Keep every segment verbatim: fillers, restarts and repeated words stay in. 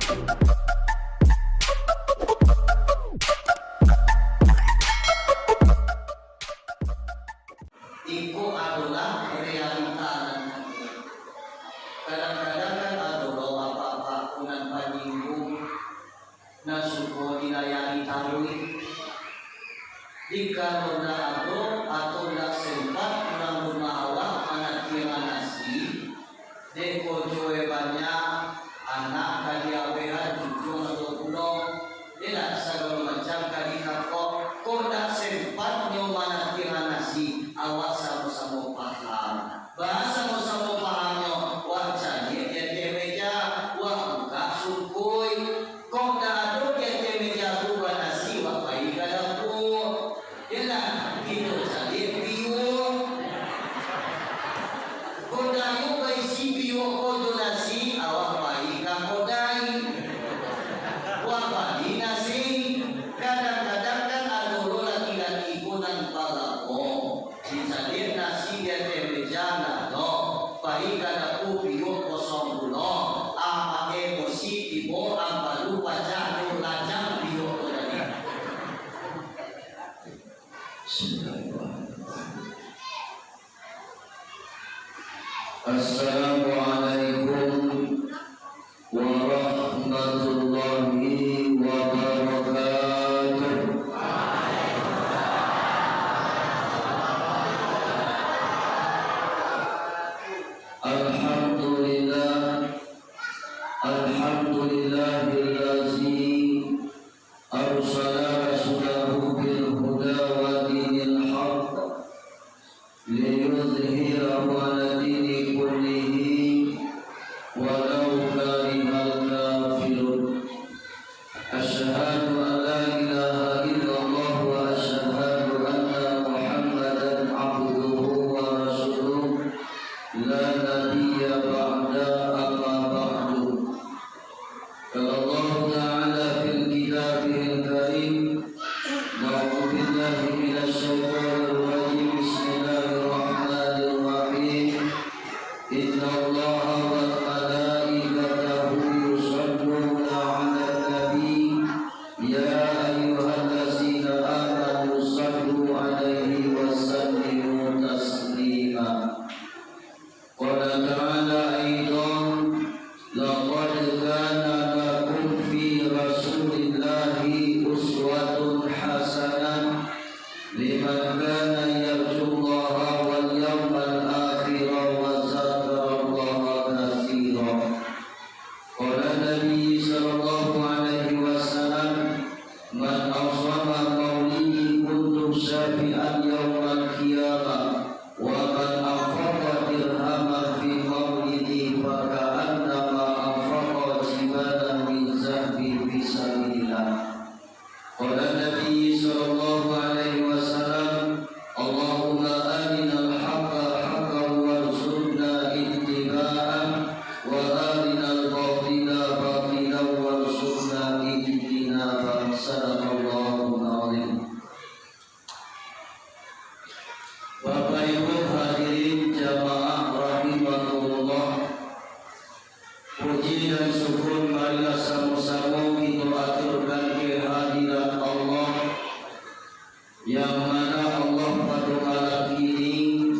Iko adolah realita nan ado. Kadang-kadang kan ado lo apak-apak tu nan panyinggung, nan suko dilayani taruih. Jikalau ndak ado atau ndak sempat urang rumah awak manatiang nasi, dek kojoe banyak, anak ka diawehan cucuang atau pulo, indak sagalo macam ka dikakok, kok ndak sempatnyo manatiang nasi, awak samo-samo paham. Baa samo-samo pahamnyo, wak caliak di ateh meja, wak bukak sungkui. Kok ndak ado di ateh meja tu banasi, wak pai ka dapua. Yo lah, kito caliak piuk. Kodai baisi piuk ko jo nasi, awak pai ka kodai. Wak bali nasi. Kadang-kadang kan ado lo laki-laki ko nan palako. Dicaliak nasi di ateh meja ndak ado, pai ka dapua piuk kosong pulo, apak emosi tibo ampalu pacah tu lacang piuk tu tadi. Bismillahirrahmanirrahim. Assalamualaikum warahmatullahi wabarakatuh. Alhamdulillah, alhamdulillahillazi arsala rasulahu bil huda wa dinil haq, liyuzhirahu ala dini kullihi, walau karihal kafirun. Asyhadu an la ilaha illallah wa asyhadu anna Muhammadan abduhu wa rasuluh, la nabiyya ba'da, amma ba'du. Qala Allahu ta'ala fil kitabihil karim, a'udzu billahi minasy syaithanir rajim. Bismillahirrahmanirrahim. Innallaha wa malaikatahu yusalluna 'alan nabi, ya ayyuhallazina amanu sallu 'alaihi wa sallimu taslima. Qala ta'ala aidan, laqad kana lakum fi Rasulillahi uswatun hasanah, liman kana yarjullaha wal yawmal akhira wa dzakarallaha katsira. Qala Nabi sallallahu alaihi wasallam, man shama maulidi kuntu syafi'ahu yaumal qiyamah, wa man anfaqa dirhaman fi maulidi faka'annama anfaqa jibalan min zahabin fi sabilillah. Qala Nabi sallallahu alaihi wasallam, Allahumma arinal haqqa haqqan warzuqna ittiba'ah, wa arinal batila batilan warzuqna ijtinabah. Sadaqallahul azim. Bapak Ibu hadirin jamaah rahimakumullah, puji dan syukur marilah samo-samo kito aturkan kehadirat Allah, yang mana Allah pado malam kini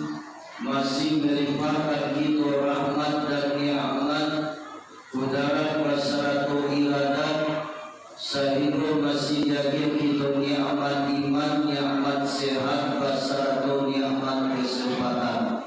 masih melimpahkan kito rahmat dan nikmat, kudarat basarato iradat, sahinggo masih diagiah kito nikmat iman, nikmat sehat, basarato nikmat kesempatan.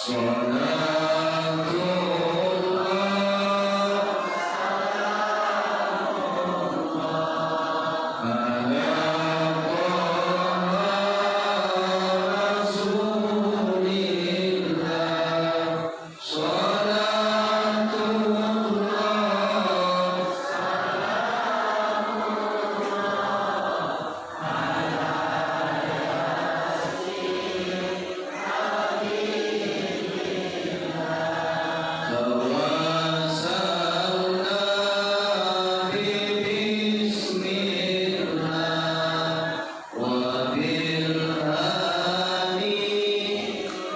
Salatullah, ala Taha Rasulillah. Salatullah, Tawassalna bi bismillah wa bil ali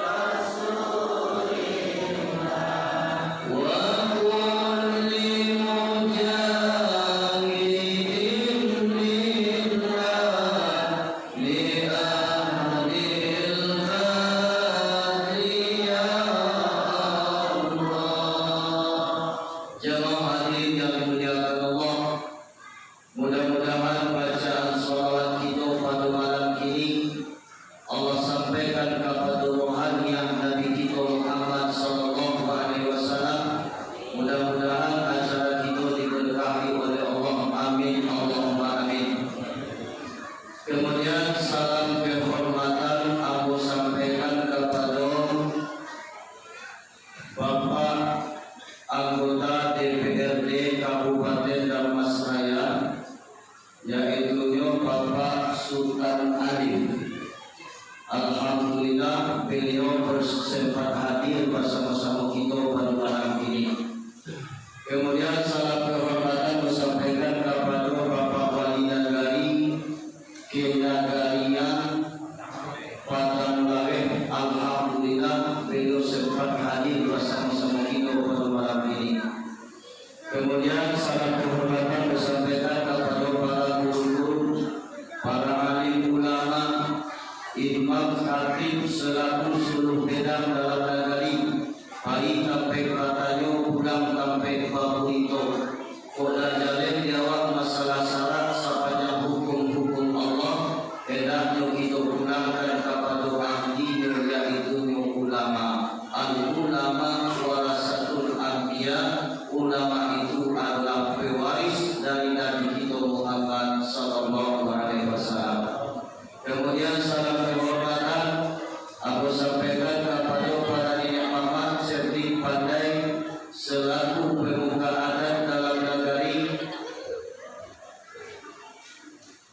Rasulillah wa kulli mujahidin lillah. Li ahlil badri ya Allah. Jamaah hadirin yang dimuliakan Allah, mudah-mudahan bacaan salawat kito pado malam kini Allah sampaikan kapado rohaniah Nabi kito Muhammad sallallahu alaihi wasallam. Mudah-mudahan acara kito diberkahi oleh Allah. Amin, Allahumma amin. Kemudian salam kehormatan ambo sampaikan kapado Bapak Anggota D P R D Kabupaten Dharmasraya, yaitunyo Bapak Sutan Alif. Alhamdulillah, beliau bersempat hadir bersama-sama kita pada malam ini. Kemudian salam kehormatan disampaikan kepada Bapak Wali Nagari Kinagarian Padang Laweh. Alhamdulillah, beliau sempat hadir bersama-sama kita pada malam ini. Kemudian salam kehormatan disampaikan kepada para guru-guru, para alim ulama, imam khatib selaku suluh bedang dalam nagari, pai tampek batanyo, pulang tampek baburito. Kok lah jaleh di awak masalah syarak sapanjang hukum-hukum Allah, hendaknyo kito pulangkan kapado ahlinyo, yaitunyo ulama. Al-ulama warasatul anbiya, ulama itu adalah pewaris dari Nabi kito Muhammad sallallahu alaihi wasallam. Kemudian salam kehormatan ambo sampaikan kapado para niniak mamak cerdik pandai selaku pemuka adat dalam nagari.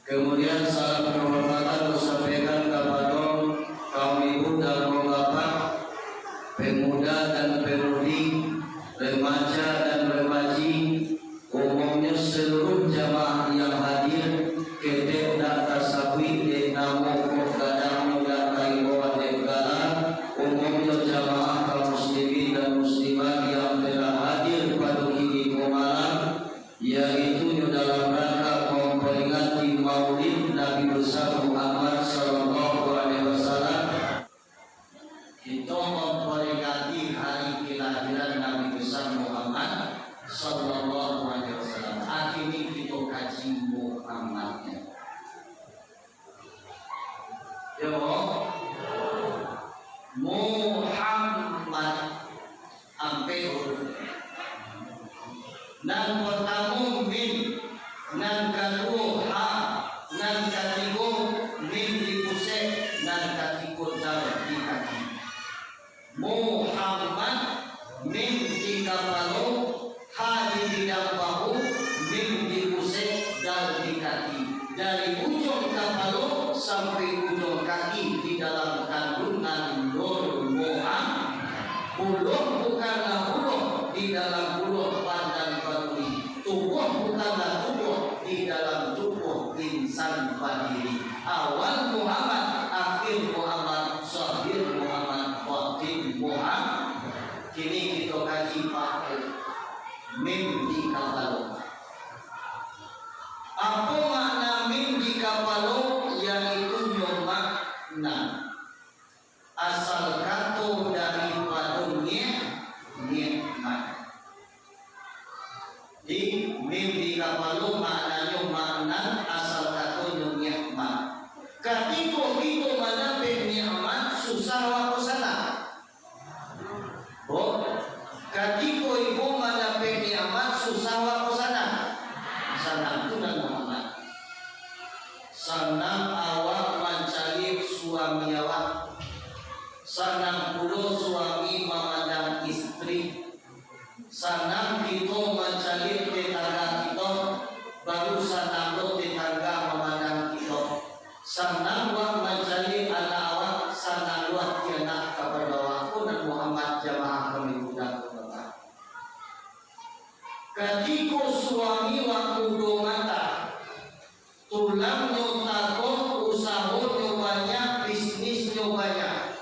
Kemudian salam kehormatan ambo sampaikan kapado kaum ibu dan kaum bapak, pemuda dan pemudi, remaja dan remaji, umumnyo seluruh jamaah yang hadir, ketek ndak tasabuik dek namo, kok gadangnyo ndak taimbau dek gala, umumnyo jamaah kaum muslimin dan muslimat yang telah hadir pado kini ko malam, yaitunyo dalam rangka mamperingati Maulid Nabi Besar Muhammad sallallahu alaihi wasallam. Kito mamperingati hari kelahiran Nabi Besar Muhammad sallallahu alaihi wasallam. Kini kito kaji Muhammadnyo. Yo, Muhammad. Ampek huruf. Nan partamo mim, nan kaduo ha, nan katigo mim di pusek, nan katigo dal di kaki. Muhammad, mim di kapalo, ha di bidang pahu, mim di pusek, dal di kaki. Dari ujuang kapalo sampai ujuang kaki di dalam kandungan Nur Muhammad. Puluah bukanlah puluah di dalam puluah pandan baduri. Tubuah bukanlah tubuah di dalam tubuah insan badiri. Awal Muhammad, akhir Muhammad, zahir Muhammad, batin Muhammad. Kini kito kaji pakai mim di kapalo. Apo makna mim di kapalo, yaitunyo makna asal kato daripado nik-, nikmat. Di mim di kapalo maknanyo makna asal katonyo nikmat. Katiko kito mandapek nikmat, susah awak ko sanang? Sanang kito mancaliak tetangga kito, baru sanang lo tetangga mamandang kito. Sanang wak mancaliak anak awak, sanang lo ati anak kapado awak. Ko nan Muhammad, jamaah kami mudah ko, Bapak. Katiko suami wak mudo mata, tulangnyo takoh, usahonyo banyak, bisnisnyo banyak.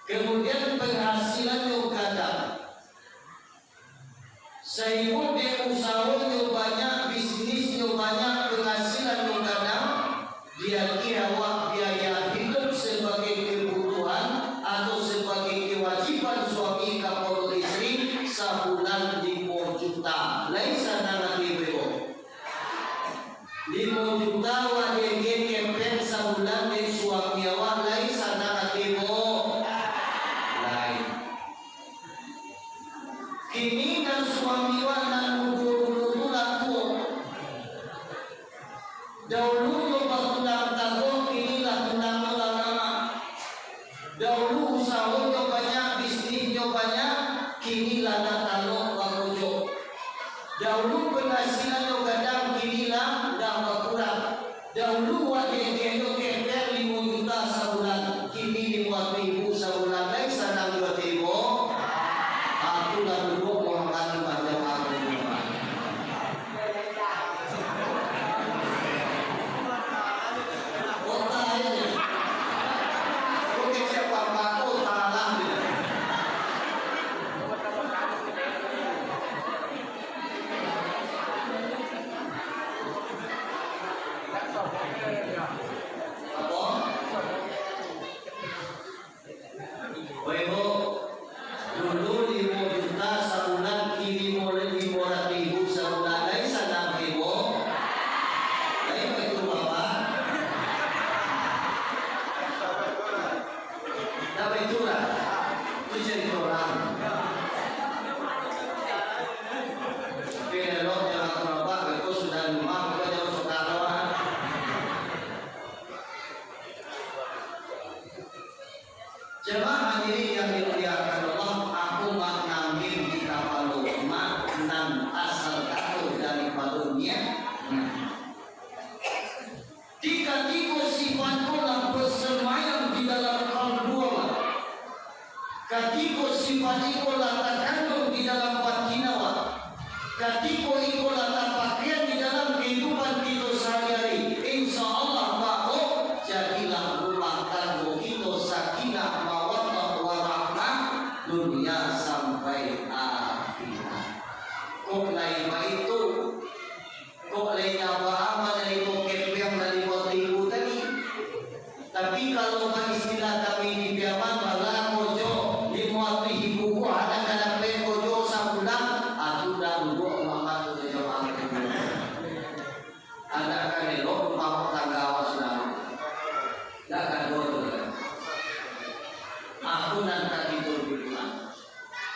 Kemudian, panghasilannyo gadang. Saibo dek usahonyo banyak, bisnisnyo banyak, panghasilannyo gadang, diagiah awak biaya hidup sabagai kabutuhan atau sabagai kawajiban suami kapado istri, sabulan limo juta. Lai sanang ati ibu-ibu? Limo juta wak diagiah kepeng sabulan dek suami awak, lai sanang ati ibu? Lai. Kini nan suami wak nan mudo dulu tu lah tuo. Dahulunyo batulang taguah, kini lah tulangnyo lah lamak. Dahulu usahonyo banyak, bisnisnyo banyak, kini lah nak talok bakojo. Dahulu panghasilannyo gadang, kini lah, lah bakurang. Dahulu wak diagiahnyo kepeng limo juta sabulan, kini limo ratuih ribu sabulan, lai sanang juo ati ibu? Aku lah duduak Muhammad di macam aku. Kota ini. Oke, siapa Pak? Kota lah. Apo? Weh, Bu, dulu limo juta sabulan, kini limo, limo ratuih ribu sabulan. Lai sanang, Bu? Lai batua, Bapak? Ndak batua lah. Itu carito urang. Tapi elok jangan terlambat, beko sudah di rumah, beko jangan suka doang. Jamaah hadirin yang dimuliakan Allah, aku mak nangin di kapalo, mak nan asal kato daripado niat. Di katiko sifat ko lah basamayang di dalam kalbu awak, katiko sifat iko lah takanduang di dalam batin awak, katiko iko lah tapakaian di dalam kahidupan kito sahari-hari, insya Allah, mako, jadilah rumah tanggo kito sakinah, mawaddah, warahmah, dunia sampai akhirat. Kok lai baitu? Kok lai nambah amal dari kepeng dari waktu ibu tadi? Tapi kalau baistilah kami di Piaman, bala kojo limo ratuih ribu ko, anak ka dapek kojo sabulan, atu dah duduak makan tu di jamaah. Anak kan elok rumah tangga awak sudah. Dah kan dua tu. Aku nan ka tidur di rumah.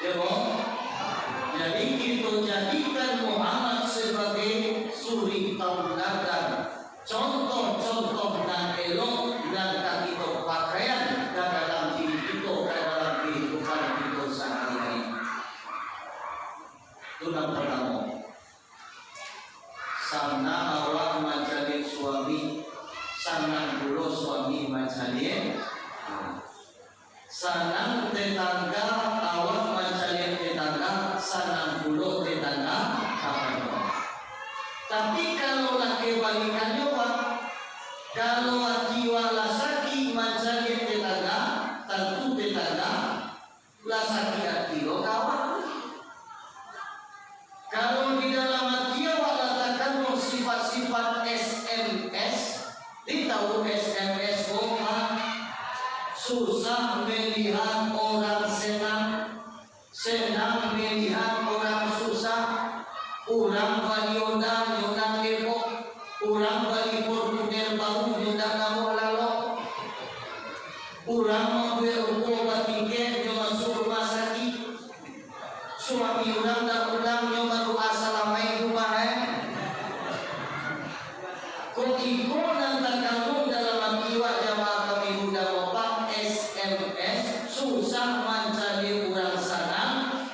Yo, bo? Jadi, kito jadikan Muhammad sabagai suri tauladan, contoh-contoh nan elok, nan ka kito pakaian ka dalam diri kito, ka dalam kahidupan kito sahari-hari. Itu nan partamo. Sanang awak mancaliak suami, sanang pulo suami mancaliak. Sanang tetangga, awak mancaliak tetangga, sanang pulo tetangga kapado. Tapi, kalau lah kabalikannyo, Pak, kalau ati wak lah sakik mancaliak tetangga, tantu tetangga lah sakik ati lo ka awak. Kalau di dalam ati awak lah takanduang sifat-sifat S M S, di tahu S M S ko, Pak? Susah melihat orang senang, senang melihat orang susah. Urang bali Honda, nyo nan depok. Urang bali Fortuner baru, nyo nan namo lalok. Urang mambuek ruko batingkek, nyo masuak rumah sakik. Suami urang dak pulang, nyo badoa salamaik di rumah, eh. Kok iko nan takanduang dalam ati wak, jamaah kami mudah, Bapak, S M S, susah mancaliak urang sanang,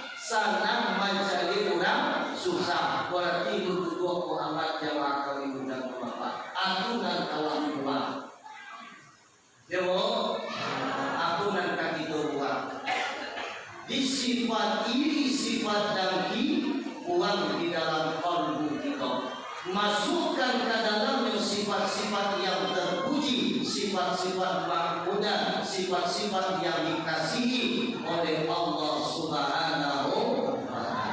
Di sifat iri, sifat dangki, buang di dalam kalbu kito. Masukkan ka dalamnyo sifat-sifat yang terpuji, sifat-sifat mahmudah, sifat-sifat yang dikasihi oleh Allah Subhanahu wa Ta'ala.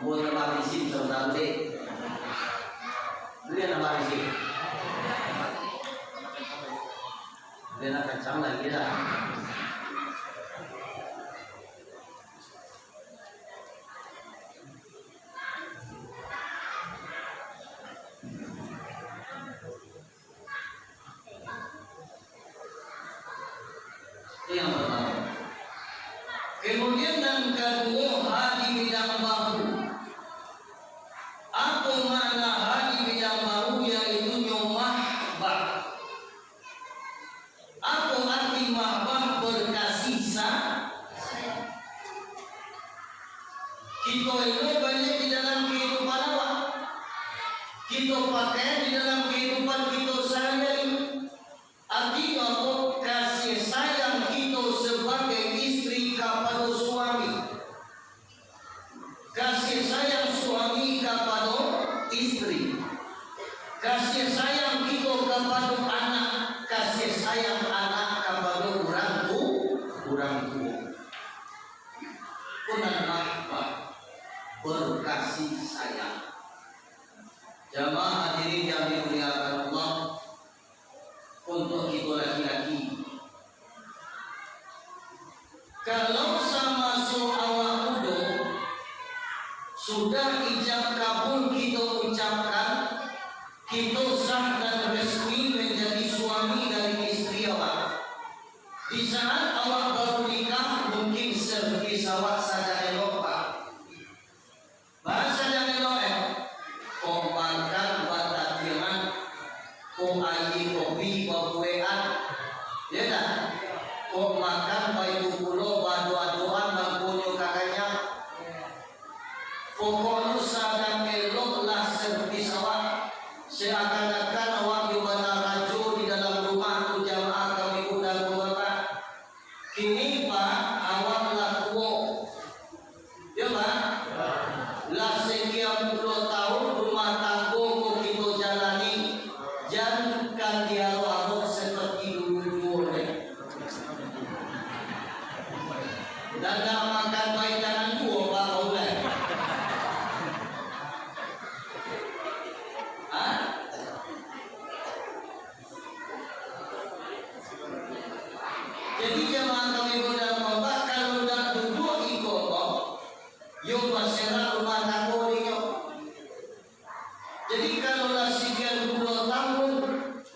Ambo nambah izin saudara dek. Beri nambah izin. Beri nak kencang lagi dah. Itu yang pertama. Kemudian yang kedua, ha di bidang bahu. Apa makna ha di bidang bahu? Yaitu nyo mahbah. Apo arti mahbah? Berkasih sa-, sayang. Kito elok baliak di dalam kehidupan awak. Kito pakai di dalam kehidupan kito sehari-hari. Artinyo apo? Kasih sayang kito sebagai istri kapado suami. Kasih sayang suami kapado istri. Kasih sayang kito kapado anak. Kasih sayang anak kapado urang tu-, urang tuo. Ko nan mahbah, berkasih sayang. Jamaah hadirin yang dimuliakan Allah, untuk kito laki-laki. Kalau samaso awak mudo, sudah ijab kabul kito ucapkan, kito sah dan resmi manjadi suami dari istri awak. Di saat awak baru nikah, mungkin servis awak sadang elok, Pak. Bahaso jan elok, eh. Kok makan batatiangan, kok aia kopi babuekan. Yo ndak? Kok makan baitu pulo badoa-doaan mangkonyo ka kanyang. Pokoknyo sadang eloklah servis awak. Seakan-akan awak nyo bana rajo di dalam rumah tu, jamaah kami undang ko Bapak. Kini, Pak, awak lah tuo. Yo, Pak? Lah sekian puluah tahun rumah tanggo ko kito jalani. Jan kan dialok-alok seperti dulu juo deh. Nan nak makan baik jangan juo, Pak, baulai. Hah? Jadi, jamaah kami mudah, Bapak, kalau ndak duduak iko ko, yo baserak rumah tanggo inyo. Jadi, kalau lah sekian puluah tahun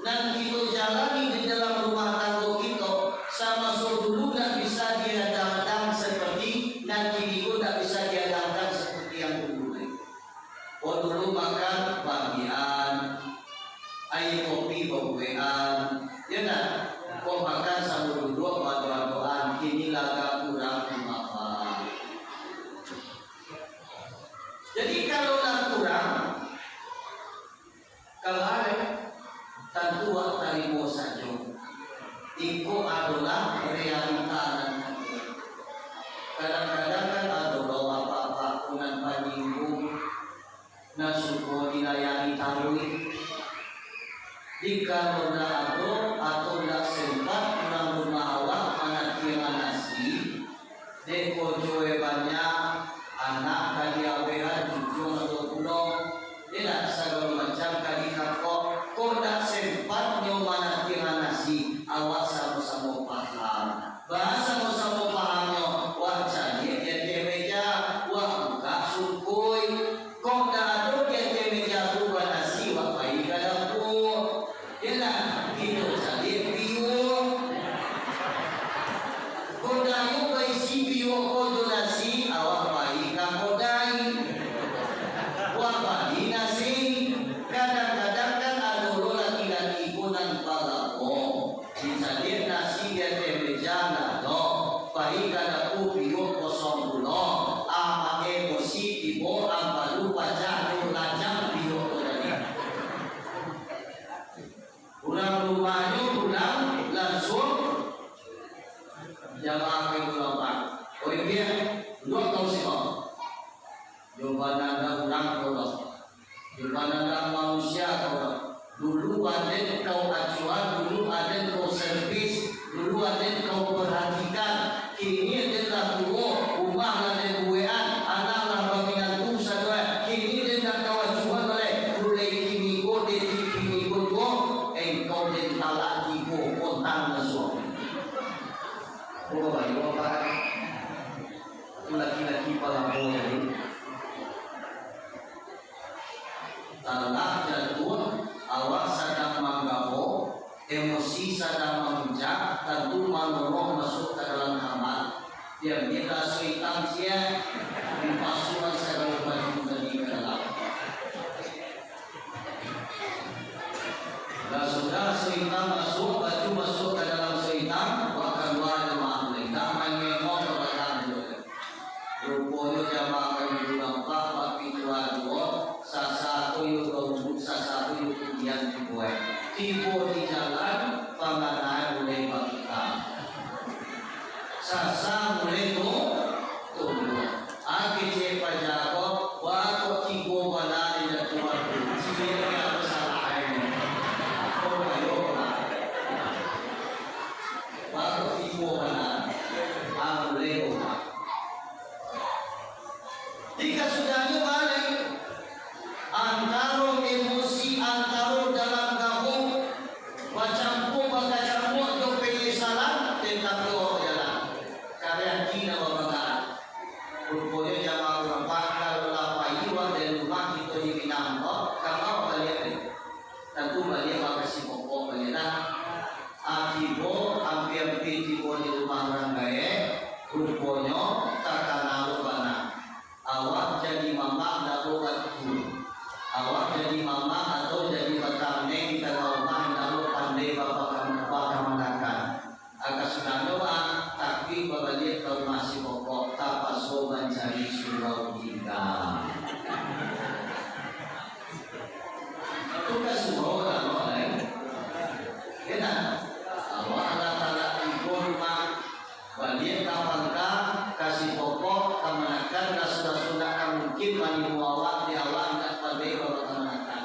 nan kito jalani di dalam rumah tanggo kito, samaso dulu ndak bisa diadang-adang seperti nan kini ko ndak bisa diadangkan seperti yang dulu lai. Kok dulu makan baambiakan, aia kopi babuekan, yo ndak? Kok makan sambil duduak badoa-doaan, kini lah agak kurang mangapa. Jadi, kalau lah kurang, kalau ado, tantu awak tarimo sajo. Iko adolah realita nan ado. Kadang-kadang kan ado lo apak-apak ko nan panyingguang, nan suko dilayani taruih. Jikalau ndak ado atau ndak sempat urang rumah awak manatiangan nasi, dek kocoe banyak, anak ka diawehan, cucu atau pulo, indak sagalo macam ka dikakok, kok ndak sempat nyo manatiangan nasi, awak samo-samo paham. Baa samo-samo pahamnyo, wak caliak di ateh meja, wak bukak sungkui. Kok ndak ado di ateh meja tu banasi, wak pai ka dapua. Yo ndak, kito caliak piuak. Kok ndak ado baisi piuak ko jo nasi, awak pai ka kodai. Wak bali nasi. Kadang-kadang kan ado lo laki-laki ko nan balapo. Dicaliak nasi di ateh meja, ndak ado. Pai ka dapua, piuak kosong pulo. Amak emosi tibo, ampadu pacah, nyo lacak piuak tu tadi. Urang rumahnyo pulang, lansuang jamaah ka ulama. Oi, tuo, rumah lah den buekan, anak lah baminantu sadoe, kini den nak kawajuan lai, mulai kini ko, detik kini ko juo, engkau den talak tigo, kontang lah suami. Ko babayo apak? Ko laki-laki palapo tadi. Talak jatuah, awak sadang manggabo, emosi sadang mamuncak, tantu manoroh masuak ka dalam kamar. Diambiak lah aso itam ciek, dipasuakan sagalo baju tadi ka dalam. Lah sudah aso itam masuak, baju masuak ka dalam aso itam, wak kalua jamaah tu, indak main nengok ka balakang tu. Ruponyo jamaah kami tu nampak bapituah juo, sasa ko yo gaubuk, sasa ko yo kudian tibo. Tibo di jalan, panganai mulai batukar. Sasa mulai tu, tumbuah. Ah, kecek paja ko, baa kok tibo bana di datuak tu. Ciek ni ado salah ai ni. Apo bayo lah. Baa kok tibo bana. Ah, mulai ko. Di kasudahannyo baliak, antaro emosi, antaro dalam gabung, bacampua bakacamuak jo panyesalan, tatapi awak bajalan. Kareh ati nan babanggaan. Ruponyo jamaah urang Pak, kalau lah pai awak dari rumah kito di Minang ko, ka ma baliak ni? Tantu baliak bakasi pokok baliak lah. Ah, tibo, ampia-ampia tibo di rumah urang gaek, ruponyo takana lo bana. Awak jadi mamak ndak lo atu. Awak jadi mamak atau jadi batang neng di tangah rumah ndak lo pandai bapakam-, bakamanakan. Agak sudah nyo, ah, tapi babaliak ka rumah si pokok, tapaso mancari surau tingga. Itu kan surau lah, no, lain. Ya, nah. Awak lah talak tigo rumah. Baliak ka pangka, ka si pokok, kamanakan, rasul-rasul ndak ka mungkin manimo awak, di awak ndak pandai bakamanakan.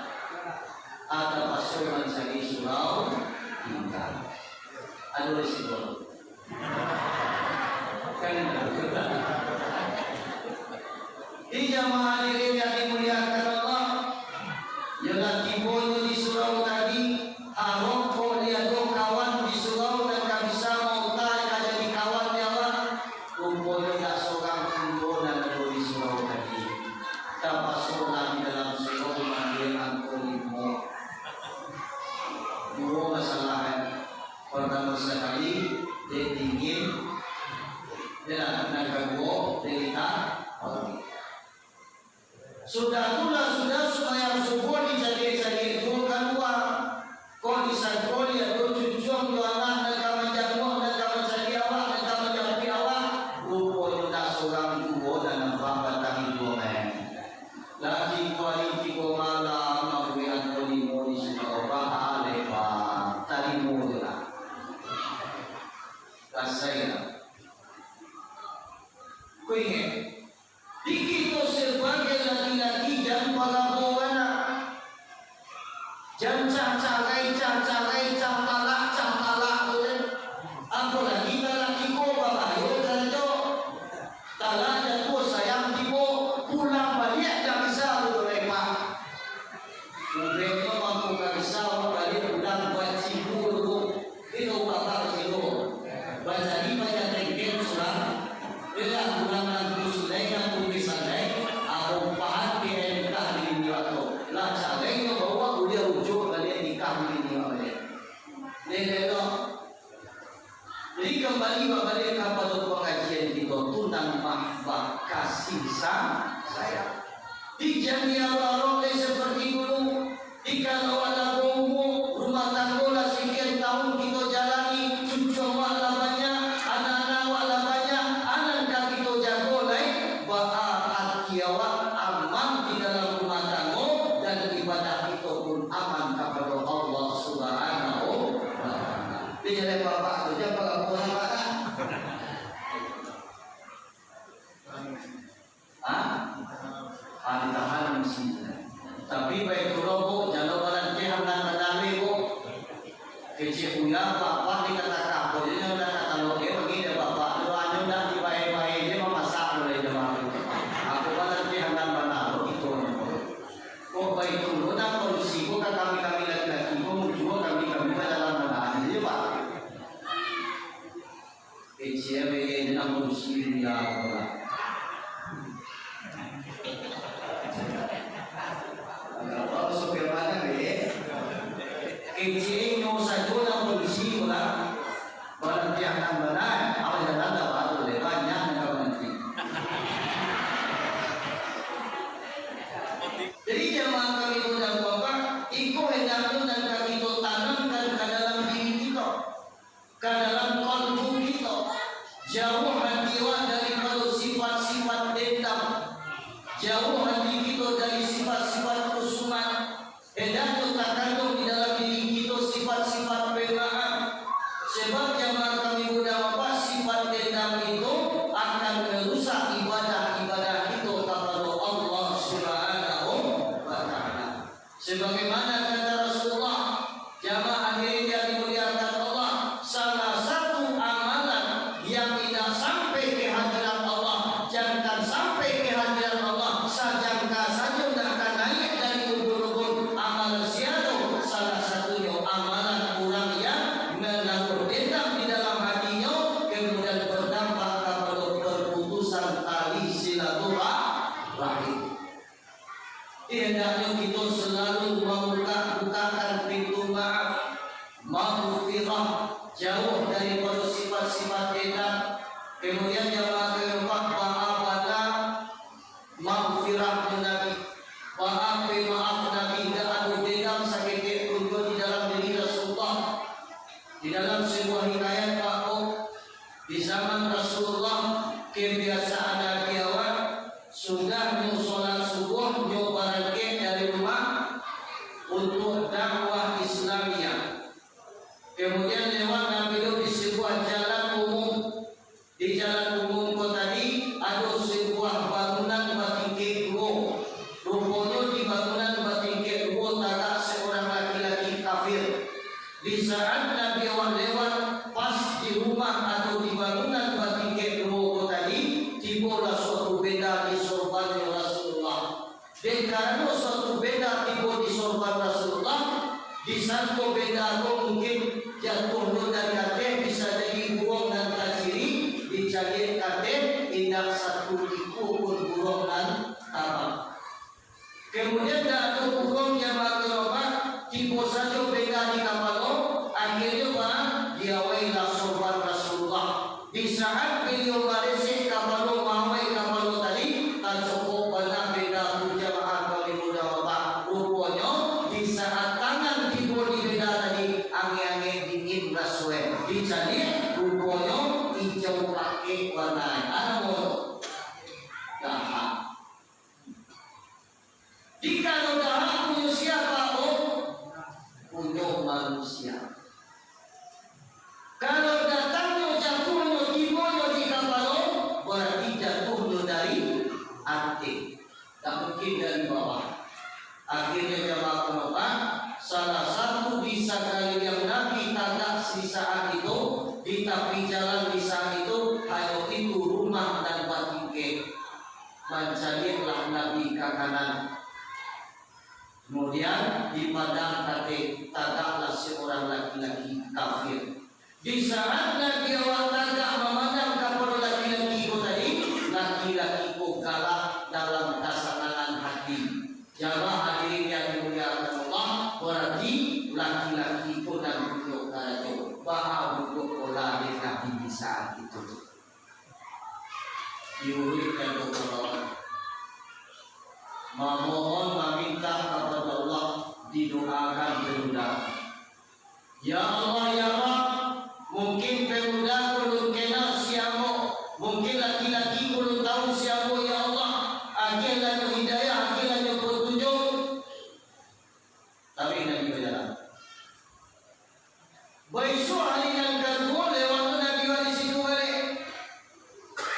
Tapaso mancari surau tingga. Ado risiko. Kan itu. Di jamaah hadirin yang dimuliakan Allah, yo lah tibonyo di surau tadi, harok kok di ado kawan di surau nan ka bisa mauta ka jadi kawan di awak. Ruponyo ndak sorang pulo nan ado di surau tadi. Tapaso lah di dalam surau mandiak angko limo. Duo masalah, eh. Partamo sakali, dek dingin. Ya, nan kaduo, dek litak. Sudah tu lah, sudah sumbayang subuah dicaliak-caliak juo kalua. Kok disangko liak tu cucuang tu anak nan ka manjanguak, nan ka mancaliak awak, nan ka manjapuik awak. Ruponyo ndak sorang juo nan nampak batang iduang ai. Laki ko ari tigo malam, mambuek angko limo di surau, bahalai, Pak. Tarimo je lah. Kasai lah. Ko ingek, di kito sabagai laki-laki jan parabo bana. Jan cah carai, cah carai, cah talak, cah talak tu kan. Apolai talak tigo babahayo karajo. Talak jatuah sayang tibo, pulang baliak jan bisa tu repak. Ubenyo mangko ka bisa awak baliak pulang bacibu tu. Itu bapak kecil tu. Bacari payah tengkek surang. Iyolah, urang nan kusulai, nan kumisandai, apo pahan kini nikah di dunia tu. Lah carai nyo bawa kuliah ujuk baliak nikah di dunia baliak. Leleh tu. Jadi kambali babaliak kapado pangajian kito tu nan mahbah kasih sa-, sayang. Di janiah barok lai seperti dulu. Jikalau lah baumua, rumah tanggo lah sakian tahun kito jalani, cucu awak lah banyak, anak-anak awak lah banyak, anak ka kito jago lai, baa ati awak aman di dalam rumah tanggo, dan ibadah kito pun aman kapado Allah Subhanahu wa Ta'ala. Di jalan bapak tu, jan bapak lah. Ha? Ah, ditahan di sini. Tapi baik tu lo, Bu, jan lo balanteh nan manari, Bu. Kecek Buya, bapak dikatakan, Bu, jadi nak kata lo, eh, bagi dia bapak, lo anu nak dibae-bae. Hendaknyo kito salalu mambuka-bukakan pintu maaf, maghfirah, jauah daripado sifat-sifat dendam. Kemudian jamaah kalian, baa bana maghfirahnyo Nabi, baa pamaaf Nabi, indak ado dendam saketek pun juo di dalam diri Rasulullah. Di dalam sabuah hikayat, Pak, di zaman Rasulullah, kebiasaan Nabi awak, sudah nyo salat subuah, nyo barangkek dari rumah untuak dakwah Islamiah. Kemudian lewat Nabi tu di sabuah jalan umum. Di jalan umum ko tadi, ado sabuah bangunan batingkek duo. Ruponyo di bangunan batingkek duo tagak saurang laki-laki kafir. Di saat Nabi awak lewat, pas di rumah atau di bangunan batingkek duo ko tadi, tibolah suatu benda di sorbannyo Rasulullah. Dek karano suatu benda tibo di sorban Rasulullah, disangko benda ko mungkin jatuahnyo dari ateh, bisa jadi buruang nan taciri, dicaliak ka ateh, indak satu ikua pun buruang nan tabang. Kemudian, dak ado buruang nan bagelombang, tibo sajo benda di kapalo, akhirnyo barang diawailah sorban Rasulullah. Di saat baliau baresek kapalo, maawai kapalo tadi, tacokok bana benda tu, jamaah kami mudah Bapak. Ruponyo, di saat tangan tibo di benda tadi, angek-angek dingin rasoe. Dicaliak, ruponyo ijau pakek warna. Ado dahak. Jikalau dahak punyo sia, Pak? Punyo manusia. Kalau datangnyo, jatuahnyo, tibonyo di kapalo, bararti jatuahnyo dari ateh. Tak mungkin dari bawah. Akhirnyo jamaah karabat, salah satu di sakaliliang Nabi tagak di saat itu, di tapi jalan di saat itu, hanyo itu rumah nan batingkek. Mancaliaklah Nabi ka kanan. Kemudian, di padang kateh, tagaklah saurang laki-laki kafir. Di saat Nabi awak tagak mamandang kapado laki-laki ko tadi, laki-laki ko galak dalam kasanangan hati. Jamaah hadirin yang dimuliakan Allah, bararti laki-laki ko nan punyo karajo. Baa duduak pola dek Nabi di saat itu. Diuruikkan doa, mamohon, maminta kapado Allah, didoakan pemuda. Ya Allah, ya Rabb, mungkin pemuda ko alun kenal si ambo, mungkin laki-laki ko alun tahu si ambo, ya Allah, agiahlah nyo hidayah, agiahlah nyo petunjuk. Tapi Nabi bajalan. Baisuak hari nan kaduo, lewat tu Nabi awak di situ baliak.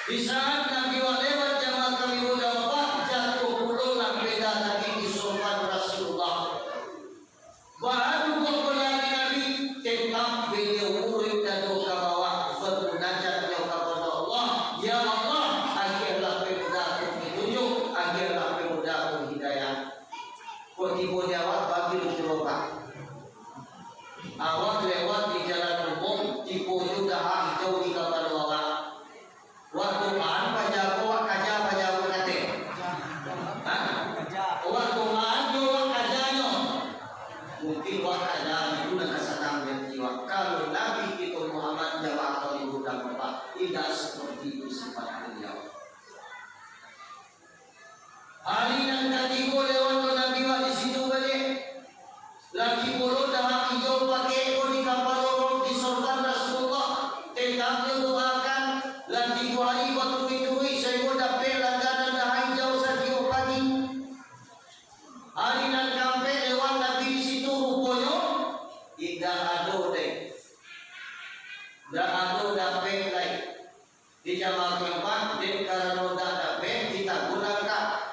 Di saat Nabi awak lewat, jamaah kami mudah Bapak, jatuah pulolah benda tadi di sorban Rasulullah. Baa duduak pola dek Nabi, tetap baliau uruik dado ka bawah, bamunajat nyo kapado Allah, "Ya Allah, agiahlah pemuda ko petunjuk, agiahlah pemuda ko hidayah." Kok tibo di awak, bagi lu cubo, Pak. Awak lewat di jalan umum, tibo jo dahak ijau di kapalo awak. Wak doaan paja ko, wak kaja paja ko kateh. Hah? Wak doaan jo wak kajanyo. Mungkin wak kaja itu nan ka sanang di ati wak. Kalau Nabi kito Muhammad, jamaah kami mudah Bapak, indak seperti itu sifat beliau. Hari nan katigo lewat lo Nabi wak di situ baliak. Laki pulo dahak ijau pakek ko di kapalo, di sorban Rasulullah. Tetap nyo doakan, lah tigo hari baturuik-turuik sainggo dapek langganan dahak ijau satiok pagi. Hari nan kaampek lewat Nabi di situ, ruponyo indak ado deh. Indak ado dapek lai. Di jamaah kaampek, dek karano indak dapek, ditaguh langkah.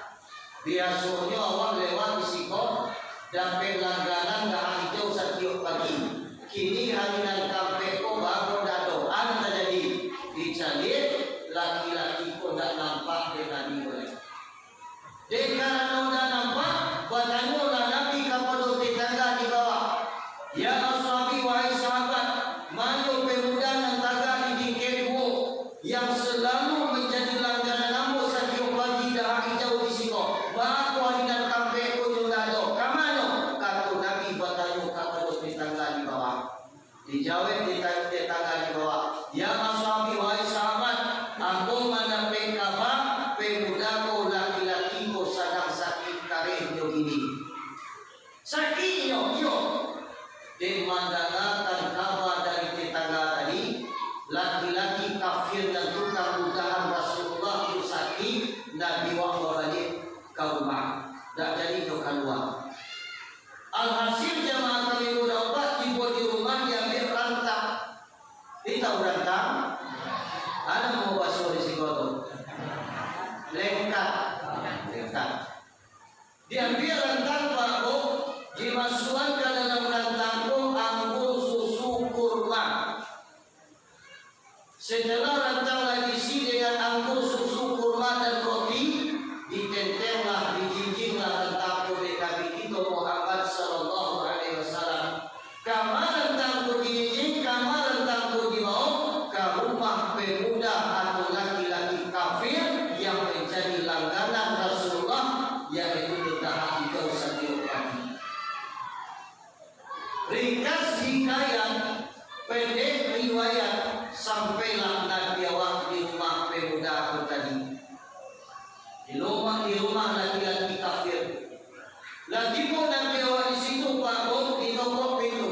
Biasonyo awak lewat di siko, dapek langganan dahak ijau satiok pagi. Kini hari nan kaampek ko, baa ko ndak ado, a nan tajadi? Dicaliak, laki-laki ko ndak nampak dek Nabi lai. Dek karano indak nampak, batanyolah Nabi kapado tetangga di bawah, "Ya ashabi, wahai sahabat, ma nyo pemuda nan tagak di tingkek duo, yang salalu manjadi langganan ambo satiok pagi dahak ijau di siko? Baa ko ari nan kaampek ko nyo Diambiak rantang, Pak, Bu, dimasukkan ka dalam rantang tu anggur, susu, kurma. Setelah rantang lah diisi dengan anggur, susu, kurma, dan roti, ditentenglah, dijinjinglah rantang tu dek Nabi kito Muhammad sallallahu alaihi wasallam. Kama rantang tu dijinjing, kama rantang tu dibaok ka rumah pemuda atau laki-laki kafir yang manjadi langganan Rasulullah, yaitu dahak hijau satiok pagi. Ringkas hikayat, pendek riwayat, sampailah Nabi awak di rumah pemuda tu tadi. Di rumah, di rumah laki-laki kafir. Lah tibo Nabi awak di situ, Pak, Bu, ditokok pintu.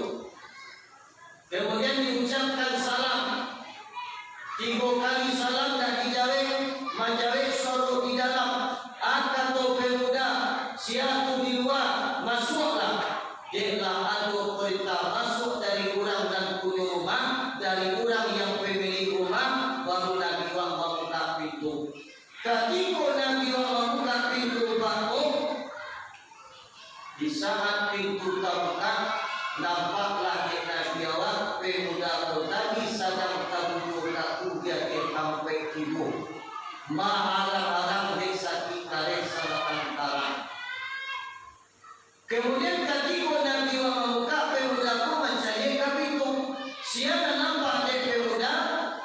Kemudian diucapkan salam. Tigo kali salam dah dijawek, manjawek suaro di dalam. Ah, kato pemuda, sia tu di lua, masuaklah. Dek lah ado perintah masuak dari urang nan punyo rumah, dari urang yang pemilik rumah, baru Nabi awak mambuka pintu. Katiko Nabi awak mambuka pintu, Pak, Bu, di saat pintu tabukak, nampaklah dek Nabi awak pemuda tu tadi sadang tabujuah kaku di ateh tampek tibo, mahalang-halang dek sakik kareh sabatang karang. Kemudian, katiko Nabi awak mambuka, pemuda tu mancaliak ka pintu. Sia nan nampak dek pemuda,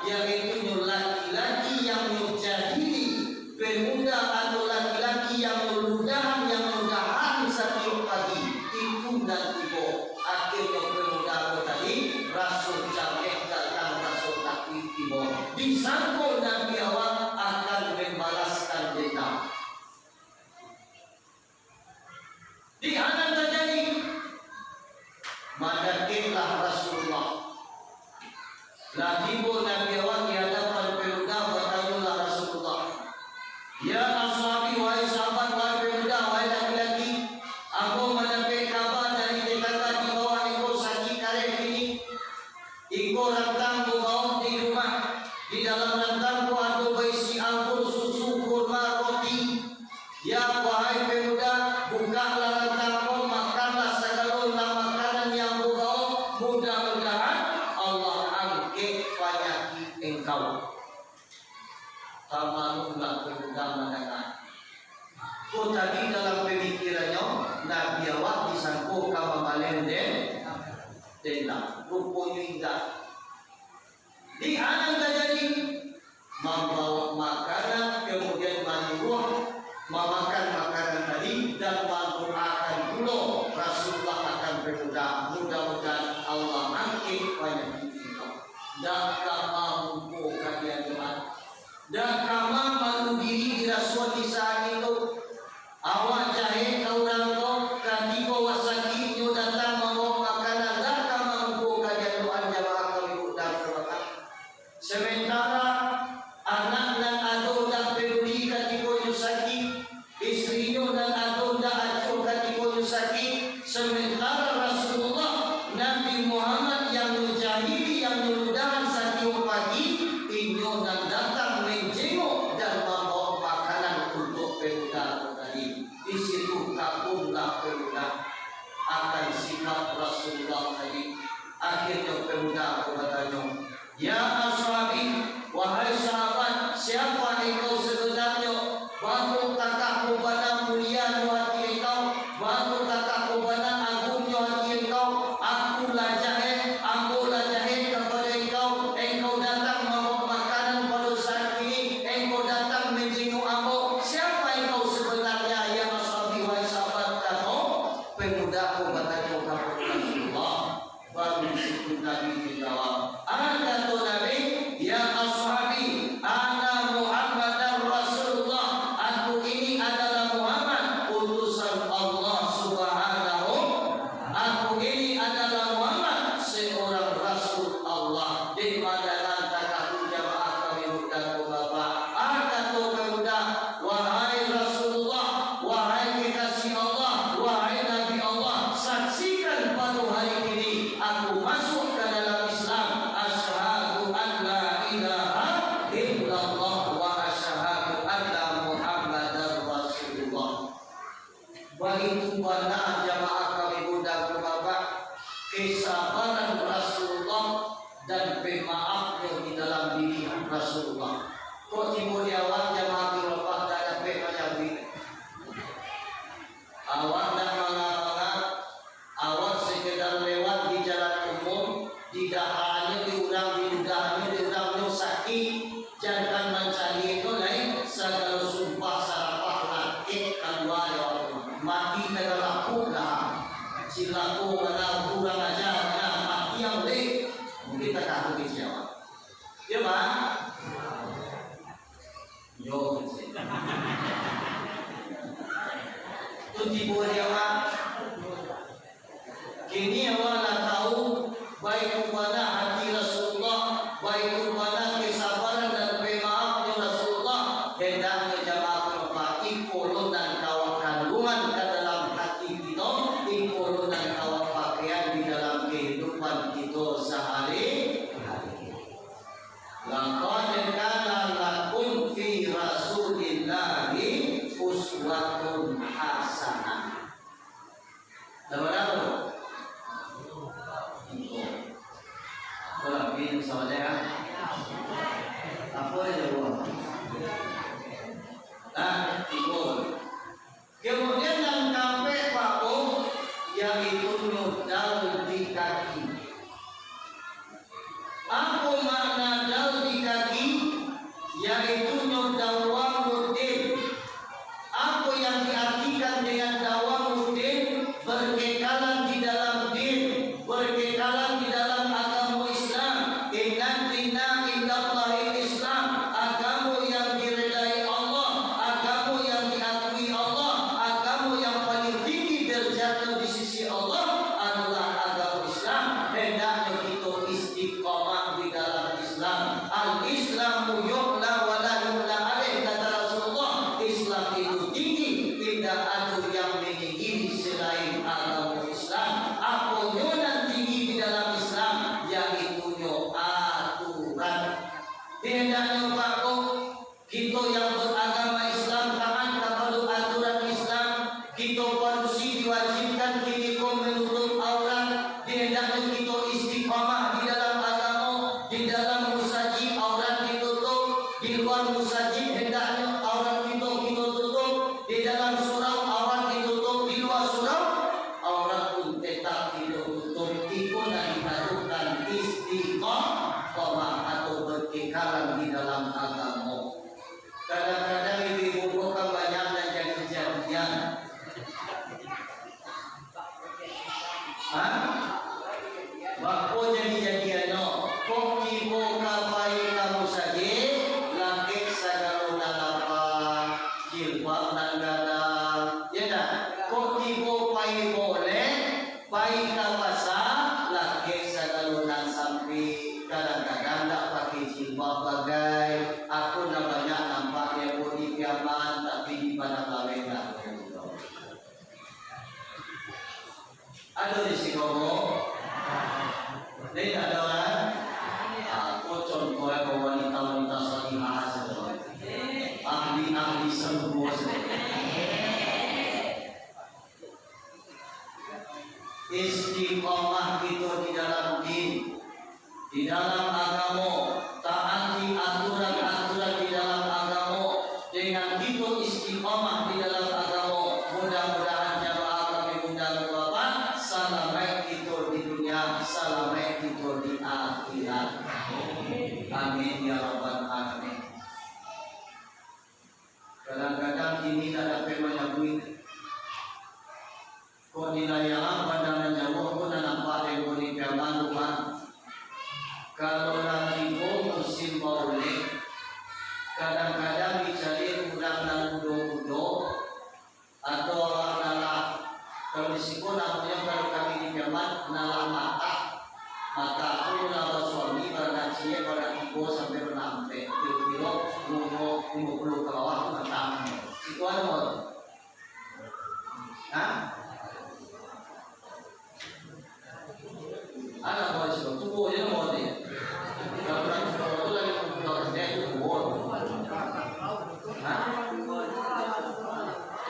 yaitunyo laki-laki yang nyo jahili, pemuda atau laki-laki yang nyo ludahan, yang nyo dahak satiok pagi, itu nan tibo. Akhirnyo pemuda tu tadi raso cameh datang, raso takuik tibo. Disangko Nabi awak akan membalaskan dendam. Di a nan tajadi, mandakeklah Rasulullah. Lah tibo Nabi awak di hadapan pemuda, batanyolah Rasulullah, "Ya ashabi, wahai sahabat, wahai pemuda, wahai laki-laki, ambo mandapek kaba dari tetangga di bawah iko sakik kareh kini. Iko rantang ambo bawok di rumah. Di dalam rantang ko ado baisi anggur, susu, kurma, roti. Ya, wahai pemuda, bukaklah rantang ko, makanlah sagalo nan makanan yang ambo bawok. Mudah-mudahan Allah angkek panyakik engkau." Tamaklumlah pemuda mandanga. Ko tadi dalam pamikirannyo, Nabi awak disangko ka mambaleh den-, dendam. Ruponyo indak. Di a nan tajadi, mambawok makanan, kemudian manyuruah mamakan makanan tadi, dan mandoakan pulo Rasulullah akan pemuda, mudah-mudahan Allah angkek panyakik itu. Ndak ka mampu ka diandoan. Ndak ka ma-, malu diri dirasuah di saat itu. Awak jahek ka urang ko, katiko awak sakik, inyo datang mambawok makanan, ndak ka mampu ka diandoan jamaah kaum ibu dan bapak. Sementara anak nan ado ndak peduli katiko inyo sakik, istrinyo nan ado ndak acuah katiko inyo sakik, sementara Rasulullah, Nabi Muhammad yang nyo jahili, yang nyo ludahan satiok pagi, inyo nan datang manjengok dan mambawok makanan untuak pemuda tu tadi. Di Cilako bana, kurang aja bana, mati ang dek. Mungkin tak tahu di Jawa. Ya, Pak? Yo, tu tibo di awak. Kini awak lah tahu, baitu bana hati Rasulullah, baitu bana kesabaran dan pemaafnyo Rasulullah. Hendaknyo jamaah Bapak, iko lo nan ka awak kandungan ka dalam hati kito, iko lo nan ka awak pakaian di dalam kehidupan kito sahari-hari. Laqad kana lakum fi Rasulillahi uswatun hasanah. Lah bara tu? Tigo. Apo lah, Bin, soalnyo, ah? Apo aja buah? Nah, tigo. Kemudian nan kaampek, Pak, yaitu nyo dal di kaki. Apo makna dal di kaki? Yaitu nyo dawamuddin. Apo yang diartikan dengan dawamuddin? Berkekalan di dalam din, berkekalan di dalam agamo Islam. Inna dina indallahi Islam. Agamo yang diredai Allah, agamo yang diakui Allah, agamo yang paling tinggi derajatnya di sisi Allah adalah agamo Islam. Hendaknyo kito istiqamah di dalam Islam. Al-Islamu yu'la wa la yu'la alaih, kata Rasulullah. Islam itu tinggi, indak ado yang maninggi selain agamo Islam. Aponyo nan tinggi di dalam Islam? Yaitunyo aturan. Hendaknyo, Pak, kito yang beragama Islam taat kapado aturan Islam, kito padusi diwajibkan kiniko manutuik aurat, dihendaknyo kito istiqamah di dalam agamo, di dalam musajik aurat ditutuik, di lua musajik hendaknyo aurat kito, kito tutuik, di dalam surau aurat ditutuik, di lua surau aurat pun tetap kito tutuik. Iko nan dikatokan istiqamah atau berkekalan di dalam agamo. Kadang-kadang ibu-ibu ko kan banyak nan jadi jadian. Ha? Bako jadi jadiannyo? Kok tibo ka pai ka musajik, lakek sagalo nan lapah, jilbab nan gadang, ya ndak? Kok tibo pai molek, pai ka pasa, lakek sagalo nan sampik, kadang-kadang ndak pakai jilbab bagai, aku nan banyak nampak di Abu di Piaman, tapi di Padang Laweh ndak. Ado di siko ko? Dek, ado kan? Ah, ko contoh ko wanita-wanita salihah sajo. Ahli-ahli sungguah sajo. Istiqomah kito di dalam din, di dalam agamo, taati aturan-aturan di dalam agamo, dengan kito istiqomah di dalam agamo. Mudah-mudahan jamaah kami undang Bapak, salamaik kito di dunia, salamaik kito di akhirat. Amin ya rabbal alamin. Kadang-kadang kini tak dapek manyabuik. Kok di layangan pandangan jauah pun lah nampak dek Boni Piaman rumah. Kalau lah tibo musim baulek, kadang-kadang dicari urang nan mudo-mudo, atau awak nan lah, kalau di siko namonyo kalau kami di Piaman, nan lah matah. Matah tu lah basuami, baranak ciek, baranak tigo, sampai baranak ampek. Kiro-kiro umur limo puluah ka bawah tu matah. Siko ado. Hah? Anak buah Islam, tuo je nama dia. Kalau nak tuo tu lagi muda, dia tuo. Hah?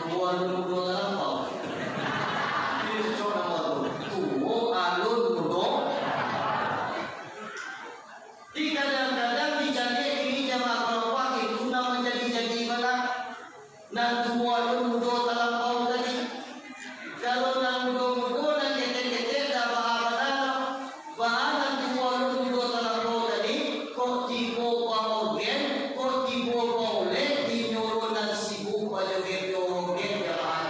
Tuo anu muda talampau. Dia cocok nama tu. Tuo alun muda. Di kadang-kadang dicaliak kini jamaah Bapak itu nan manjadi-jadi bana. Nan tuo alun mudo talampau tadi. Kalau nan mudo-mudo, nan ketek-ketek, ndak baa bana doh. Baa nan tuo alun mudo talampau tadi, kok tibo baogen, kok tibo baulek, inyo lo nan sibuk bajoget-joget, ya Allah.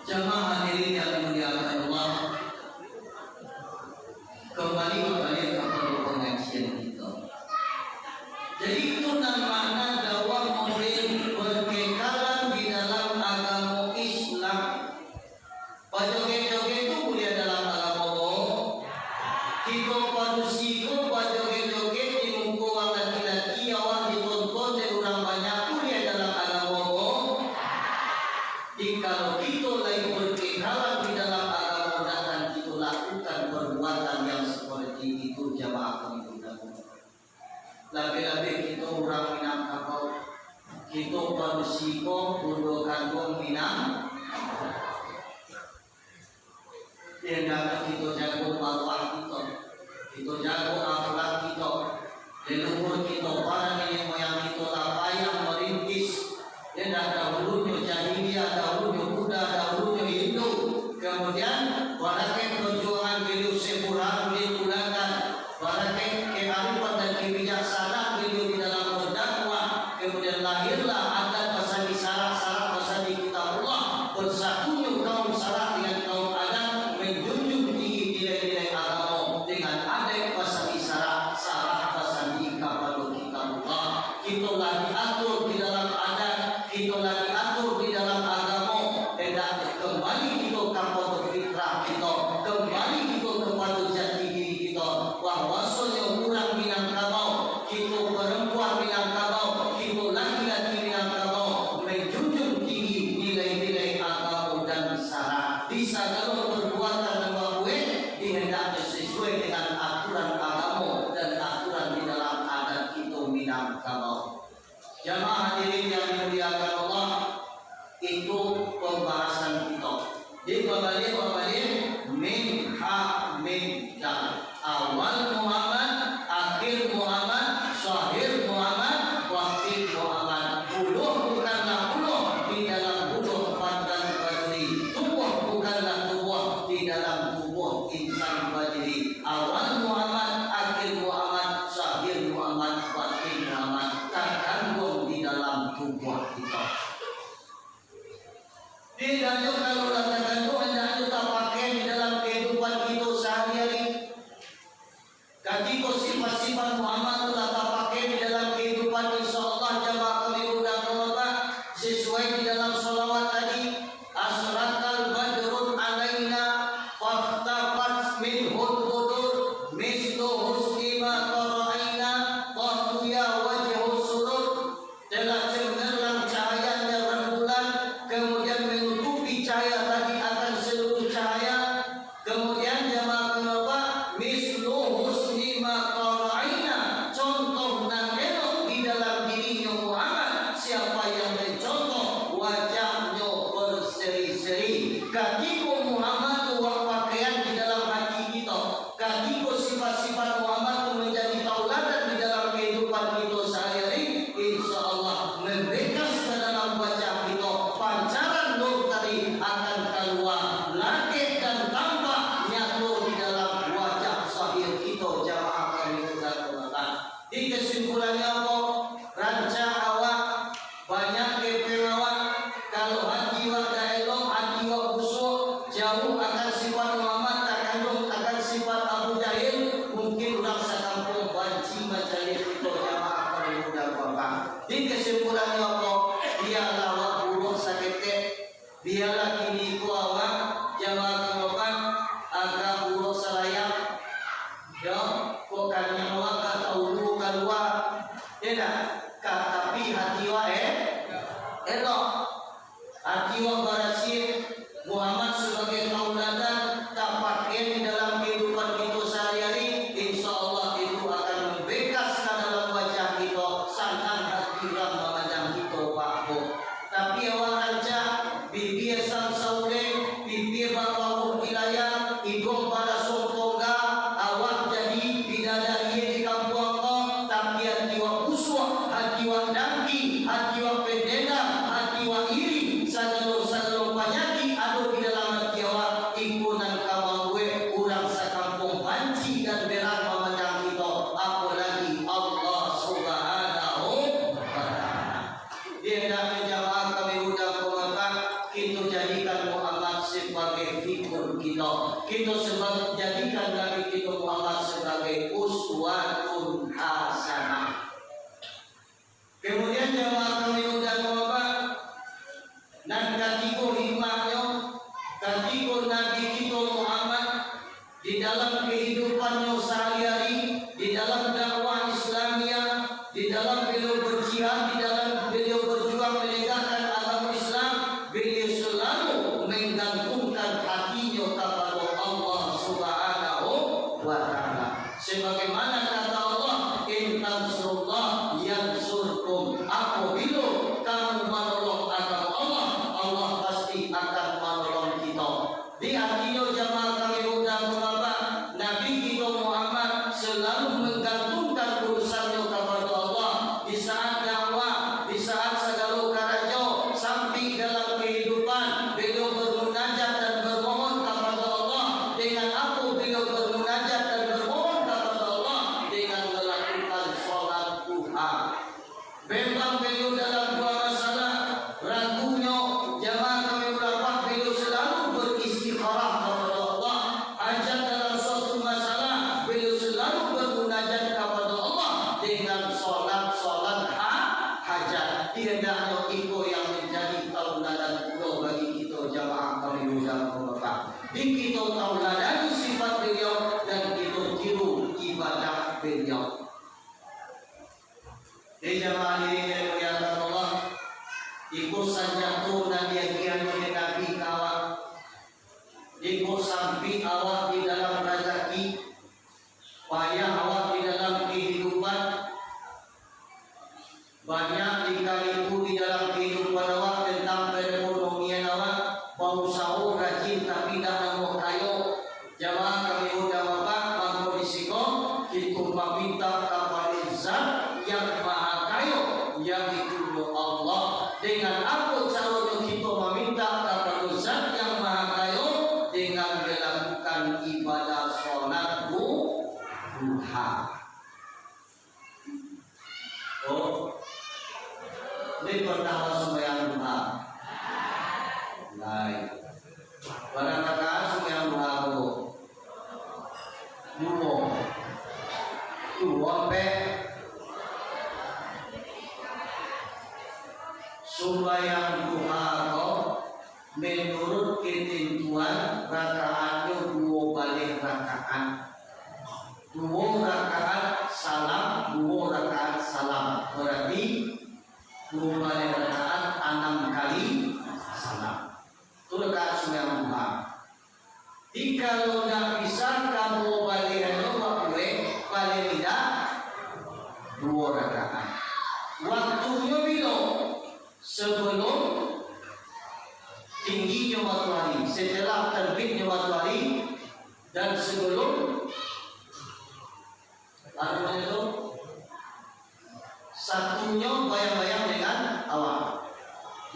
Jamaah hadirin yang dimuliakan Allah, kembali kembali kepada pengajian kita. Jadi itu nan makna dakwah model berkekalan di dalam agama Islam. Bajoget-joget tu buliah dalam agamo? Kito padusi ko bajoget-joget di muko urang laki-laki, awak ditonton dek urang banyak, buliah dalam agamo? Jikalau kito lai berkekalan di dalam agamo, takkan kito lakukan perbuatan yang seperti itu, jamaah kami muliakan. Labiah-labiah kito urang Minangkabau. Kito padusi ko bundo kanduang Minang. Hendaknyo kito jago maruah kito. Kito jago akhlak kito. Leluhur kito, para niniak moyang kito lah payah merintis. Indak dahulunyo jahiliah, dahulunyo Buddha, dahulunyo Hindu. Kemudian, barakaik perjuangan beliau Syekh Burhanuddin Ulakan, barakaik kearifan dan kebijaksanaan beliau di dalam berdakwah. Kemudian lahirlah adat basandi sarak, sarak basandi kitabullah, bersatunyo kaum sarak dengan kaum adat, menjunjung tinggi nilai-nilai agamo dengan adat basandi sarak, sarak basandi kapado kitabullah. Kito lah diatur di dalam adat, kito lah diatur di dalam agamo, hendak kembali kito kapado fitrah kito, kembali kito kapado jati diri kito, bahwasonyo urang Minangkabau, kito perempuan Minangkabau, kito laki-laki Minangkabau, menjunjung tinggi nilai-nilai agamo dan sarak. Di sagalo perbuatan nan babuek, dihendaknyo sesuai dengan aturan agamo dan aturan di dalam adat kito Minangkabau. Jamaah hadirin yang dimuliakan Allah, itu pembahasan kita. Di babaliak-babaliak, min ha min dal. Awal Muhammad, akhir Muhammad, zahir Muhammad, batin Muhammad. Buluah bukanlah buluah di dalam buluah Pandan Baduri. Tubuah bukanlah tubuah di dalam tubuah insan badiri. Awal Muhammad, akhir Muhammad, zahir Muhammad, batin Muhammad, takanduang di dalam tubuah kito. Bedonyo kalau lah takanduang, hendaknyo tapakai di dalam kehidupan kito sahari-hari. Katiko sifat-sifat Muhammad tu lah tapakai di dalam kehidupan, insya Allah, jamaah kami mudah Bapak, sesuai di dalam salawat tadi, "Asyraqal badru alaina, fakhtafat minhul budur, mislu husni ma qara'aina, qad tuya wajhus surur." Telah cemerlang cahayanya rembulan, kemudian menutupi cahaya tadi akan seluruh cahaya. Kemudian jamaah kenapa? Mislu husni ma qara'aina, contoh nan elok di dalam dirinyo Muhammad, siapa yang mencontoh, wajahnyo berseri-seri. Katiko Muhammad tu wak pakaian di dalam hati kito, katiko sifat-sifat Muhammad tu manjadi tauladan di dalam kehidupan kito sahari-hari, insya Allah, membekas ka dalam wajah kito, pancaran nur tadi akan kalua, lakek dan tampak nyato di dalam wajah zahir kito, jamaah kami mudah-mudahan. Di kesimpulannyo apo? Rancak awak, banyak kepeng awak. Kalau hati awak dak elok, hati awak busuak, jauah akan sifat Muhammad, takanduang akan sifat Abu Jahil, mungkin urang sakampuang banci mancaliak kito, jamaah kami mudah Bapak. Di kesimpulannyo apo? Bialah awak buruak saketek, bialah kini ko awak, jamaah kami Bapak, agak buruak salayak. Yo, kok kaniang awak ka taulu kalua, yo ndak? Ka, tapi hati awak, eh, elok. Hati awak barasiah, Muhammad sabagai tauladan, tapakai di dalam kehidupan kito sahari-hari, insya Allah itu akan membekas ka dalam wajah kito, sanang hati urang mamandang kito, Pak, Bu. Tapi awak rancak, bibia sang sauleng, bibia bapauah di layang, iduang balasong tongga, awak jadi bidadari di kampuang ko, tapi hati awak busuak, hati awak dangki, hati awak pendendam, hati awak iri, sagalo-sagalo panyakik ado di dalam hati awak, iko nan ka mambuek urang sakampuang banci dan berang mamandang kito, apolagi Allah Subhanahu wa Ta'ala. Di hendaknyo jamaah Kemudian jamaah kami mudah Bapak, nan katigo hikmahnyo, katigo Nabi kito Muhammad di dalam kehidupannyo sahari-hari, di dalam dakwah Islamiah, di dalam beliau berjihad, di dalam beliau berjuang menegakkan agama Islam, beliau selalu menggantungkan hatinyo kapado Allah Subhanahu wa Ta'ala. Sebagaimana kata Allah, "In tansurullah yansurkum." Apabila kamu manolong agama Allah, Allah pasti akan manolong kito. Di artinyo jamaah kami mudah Bapak, Nabi kito Muhammad selalu menggantungkan urusannyo kapado Allah. Di saat dakwah, di saat sagalo karajo, sampai dalam kehidupan, beliau bermunajat dan bermohon kapado Allah. Dengan apo beliau bermunajat dan bermohon kapado Allah? Dengan melakukan salat duha. Memang beliau dalam dua masalah, ragunyo jamaah kami ulama, beliau selalu beristikharah kapado Allah. Hajat dalam suatu masalah, beliau selalu bermunajat kapado Allah dengan salat-salat ha-, hajat. Hendaknyo iko yang menjadi tauladan pulo bagi kito jamaah kami ulama. Di kito tauladani sifat beliau dan kito tiru ibadah beliau. Hei jamaah hadirin yang dimuliakan Allah, iko sanjato nan diagiahan dek Nabi ka awak. Iko sampai awak di dalam razaki, payah awak di dalam kehidupan, banyak lika-liku di dalam kehidupan awak tentang perekonomian awak, bausaho rajin tapi indak namuah kayo. Jamaah kami mudah Bapak, mangko di siko kito mamintak kapado Zat yang Maha Kayo, yaitu Allah. Dengan apo caronyo kito mamintak kapado Zat yang Maha Kayo? Dengan melakukan ibadah salat du-, duha. Oh. Lai pernah sumbayang duha? Lai. Bara rakaat sumbayang duha ko? Duo. Duo ampek. Sumbayang duha ko, menurut ketentuan, rakaatnyo duo baleh rakaat. Duo rakaat salam, duo rakaat salam. Berarti, duo baleh rakaat anam kali salam. Tu rakaat sumbayang duha. Jikalau ndak bisa kaduo baleh, anu, babuek, paling indak duo rakaat. Waktunyo bilo? Sebelum tingginyo matoari, setelah terbitnyo matoari, dan sebelum, anu, itu, satunyo bayang-bayang dengan awak.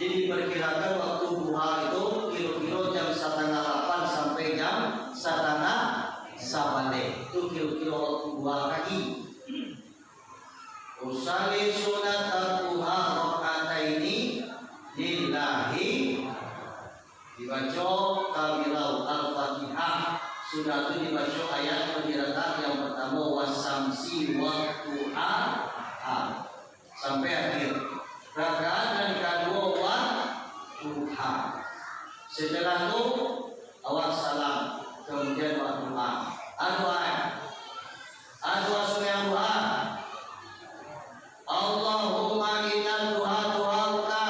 Jadi, diperkirakan waktu duha itu kiro-kiro jam satangah lapan sampai jam satangah sabaleh. Itu kiro-kiro waktu duha pagi. Usalli sunatan duha rak'ataini lillahi. Dibaco kabilau Al-Fatihah, sudah tu dibaco ayat panyeratan yang pertama, "Wasyamsi wadduhaha," sampai akhir. Rakaat nan kaduo, wadduha. Setelah tu, awak salam, kemudian wadduha. Ado ai. Ado sumbayang duha. Allahumma inna duha duhauka,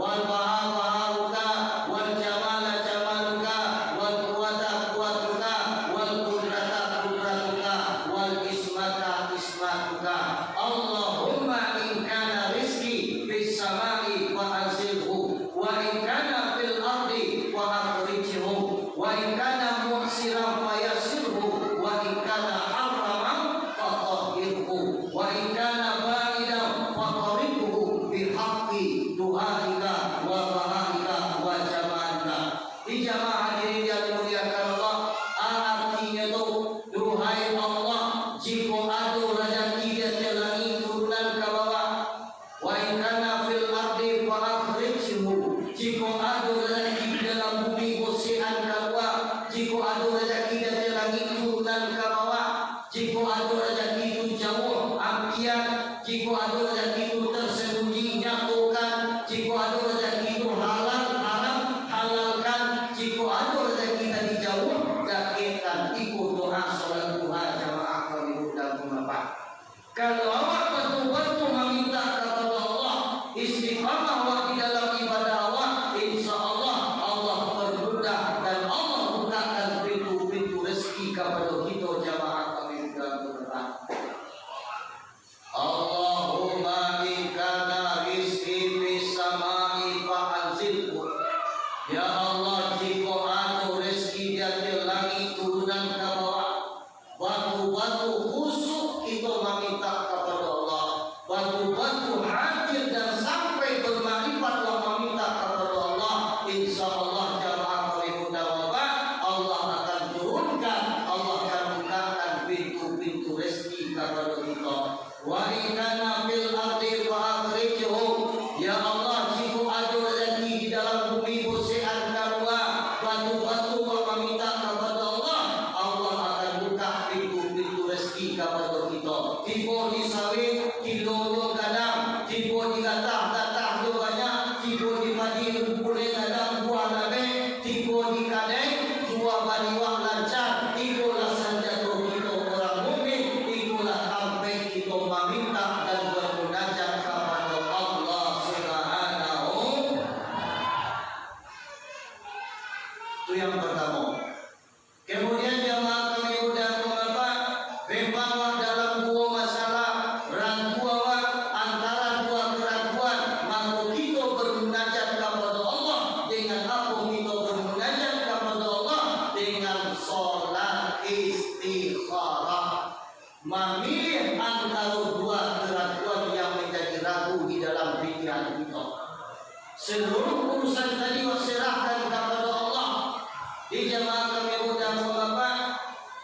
wal baha bahauka, wal jamala jamaluka, wal quwwata quwwatuka, wal qudrata qudratuka, wal ismata ismatuka. Allahumma in kana rizqi fis samai fa anzilhu, wa in kana fil ardi fa akhrijhu, wa in kana mu'siran fa yassirhu, wa in kana haraman fa tahhirhu. Gatah-gatah jo banyak, tibo di padi, rumpulai gadang, buah labeh, tibo di kadai, jua baliwak lancar. Ikolah sanjato kito urang mukmin, ikolah tampek kito mamintak dan bamunajat kapado Allah Subhanahu. Tu yang partamo. Kamudian, jamaah kami muda bapak, memang awak dalam duo masalah, ragu awak antara duo karaguan, mako kito bamunajat kapado Allah. Dengan apo kito bamunajat kapado Allah? Dengan solat istikharah. Mamiliah antaro duo karaguan yang manjadi ragu di dalam pikiran kito. Saluruh urusan tadi wak serahkan kapado Allah. Di jamaah kami muda bapak,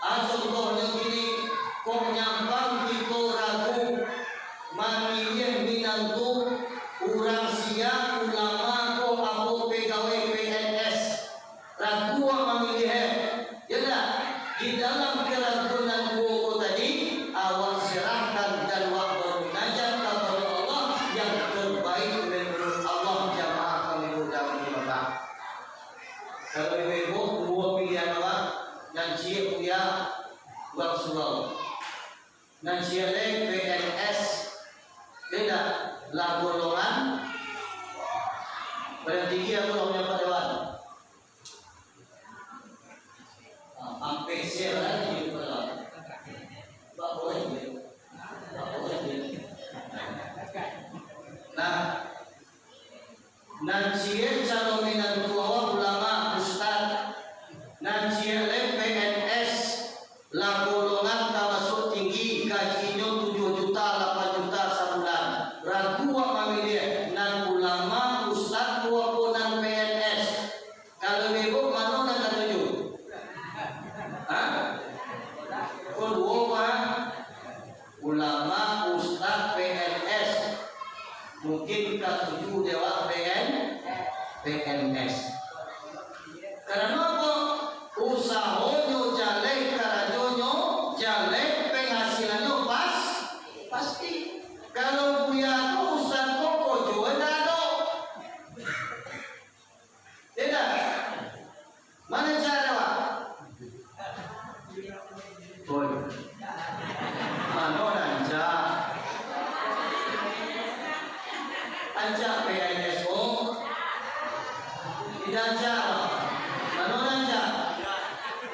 ah, contohnyo kini, kok nyampang kito ragu mamiliah minantu, urang siap, ulama, ko apo pegawai P N S. Ragu awak mamiliah, eh. Yo ndak? Di dalam karaguan nan duo ko tadi, awak serahkan dan awak bamunajat kapado Allah yang terbaik menurut Allah, jamaah kami muda kami bapak. Kalau ibu-ibu, duo pilihan awak, nan ciek Buya, urang surau. Nan ciek lai P N S, beda lah golongan. Badan tinggi atau lah punya Pak Dewan? Ah, ampek siap lah di Pak Dewan. Pak Boy, Pak Boy. Nah, nan ciek calon minantu awak ulama, ustad. Nan ciek lai P N S, lah golongan tamasuak tinggi, gajinyo tujuah juta, lapan juta sabulan. Ragu awak mamiliah, nan ulama, ustad, ko apo nan P N S. Kalau ibu, mano nan katuju? Hah? Ko duo, Pak? Ulama, ustad, P N S. Mungkin katuju dek awak P N, P N S. Karano apo? Usahonyo jaleh, karajonyo jaleh, penghasilannyo pas, pasti. Kalau Buya ko, ustad ko, kojo ndak ado. Tidak. Mano caro, Pak? Boy. Mano rancak? Rancak P N S O? Tidak rancak, Pak. Mano rancak?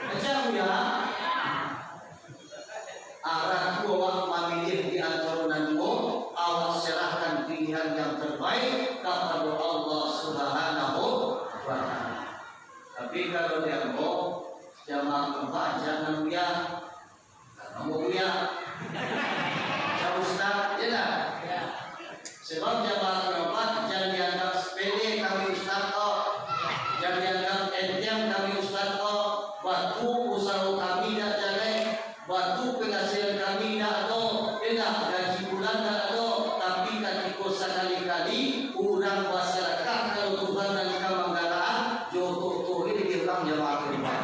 Rancak, Buya? Arah tu awak mamiliah di antaro nan duo, awak serahkan pilihan yang terbaik kapado Allah Subhanahu wa Ta'ala. Tapi kalau di ambo, jamaah kempak, rancak nan Buya. Ambo Buya. Rancak ustad, yo ndak? Sabab jamaah karabat, jan dianggap sapele kami ustad ko. Jan dianggap enteng kami ustad ko. Batu usaho kami indak jaleh, batu penghasilan kami indak ado, indak gaji bulan indak ado, tapi katiko sakali-kali urang basadakah, kalau Tuhan nan ka manggalaan, jo oto-oto ni dibilang jamaah karabat.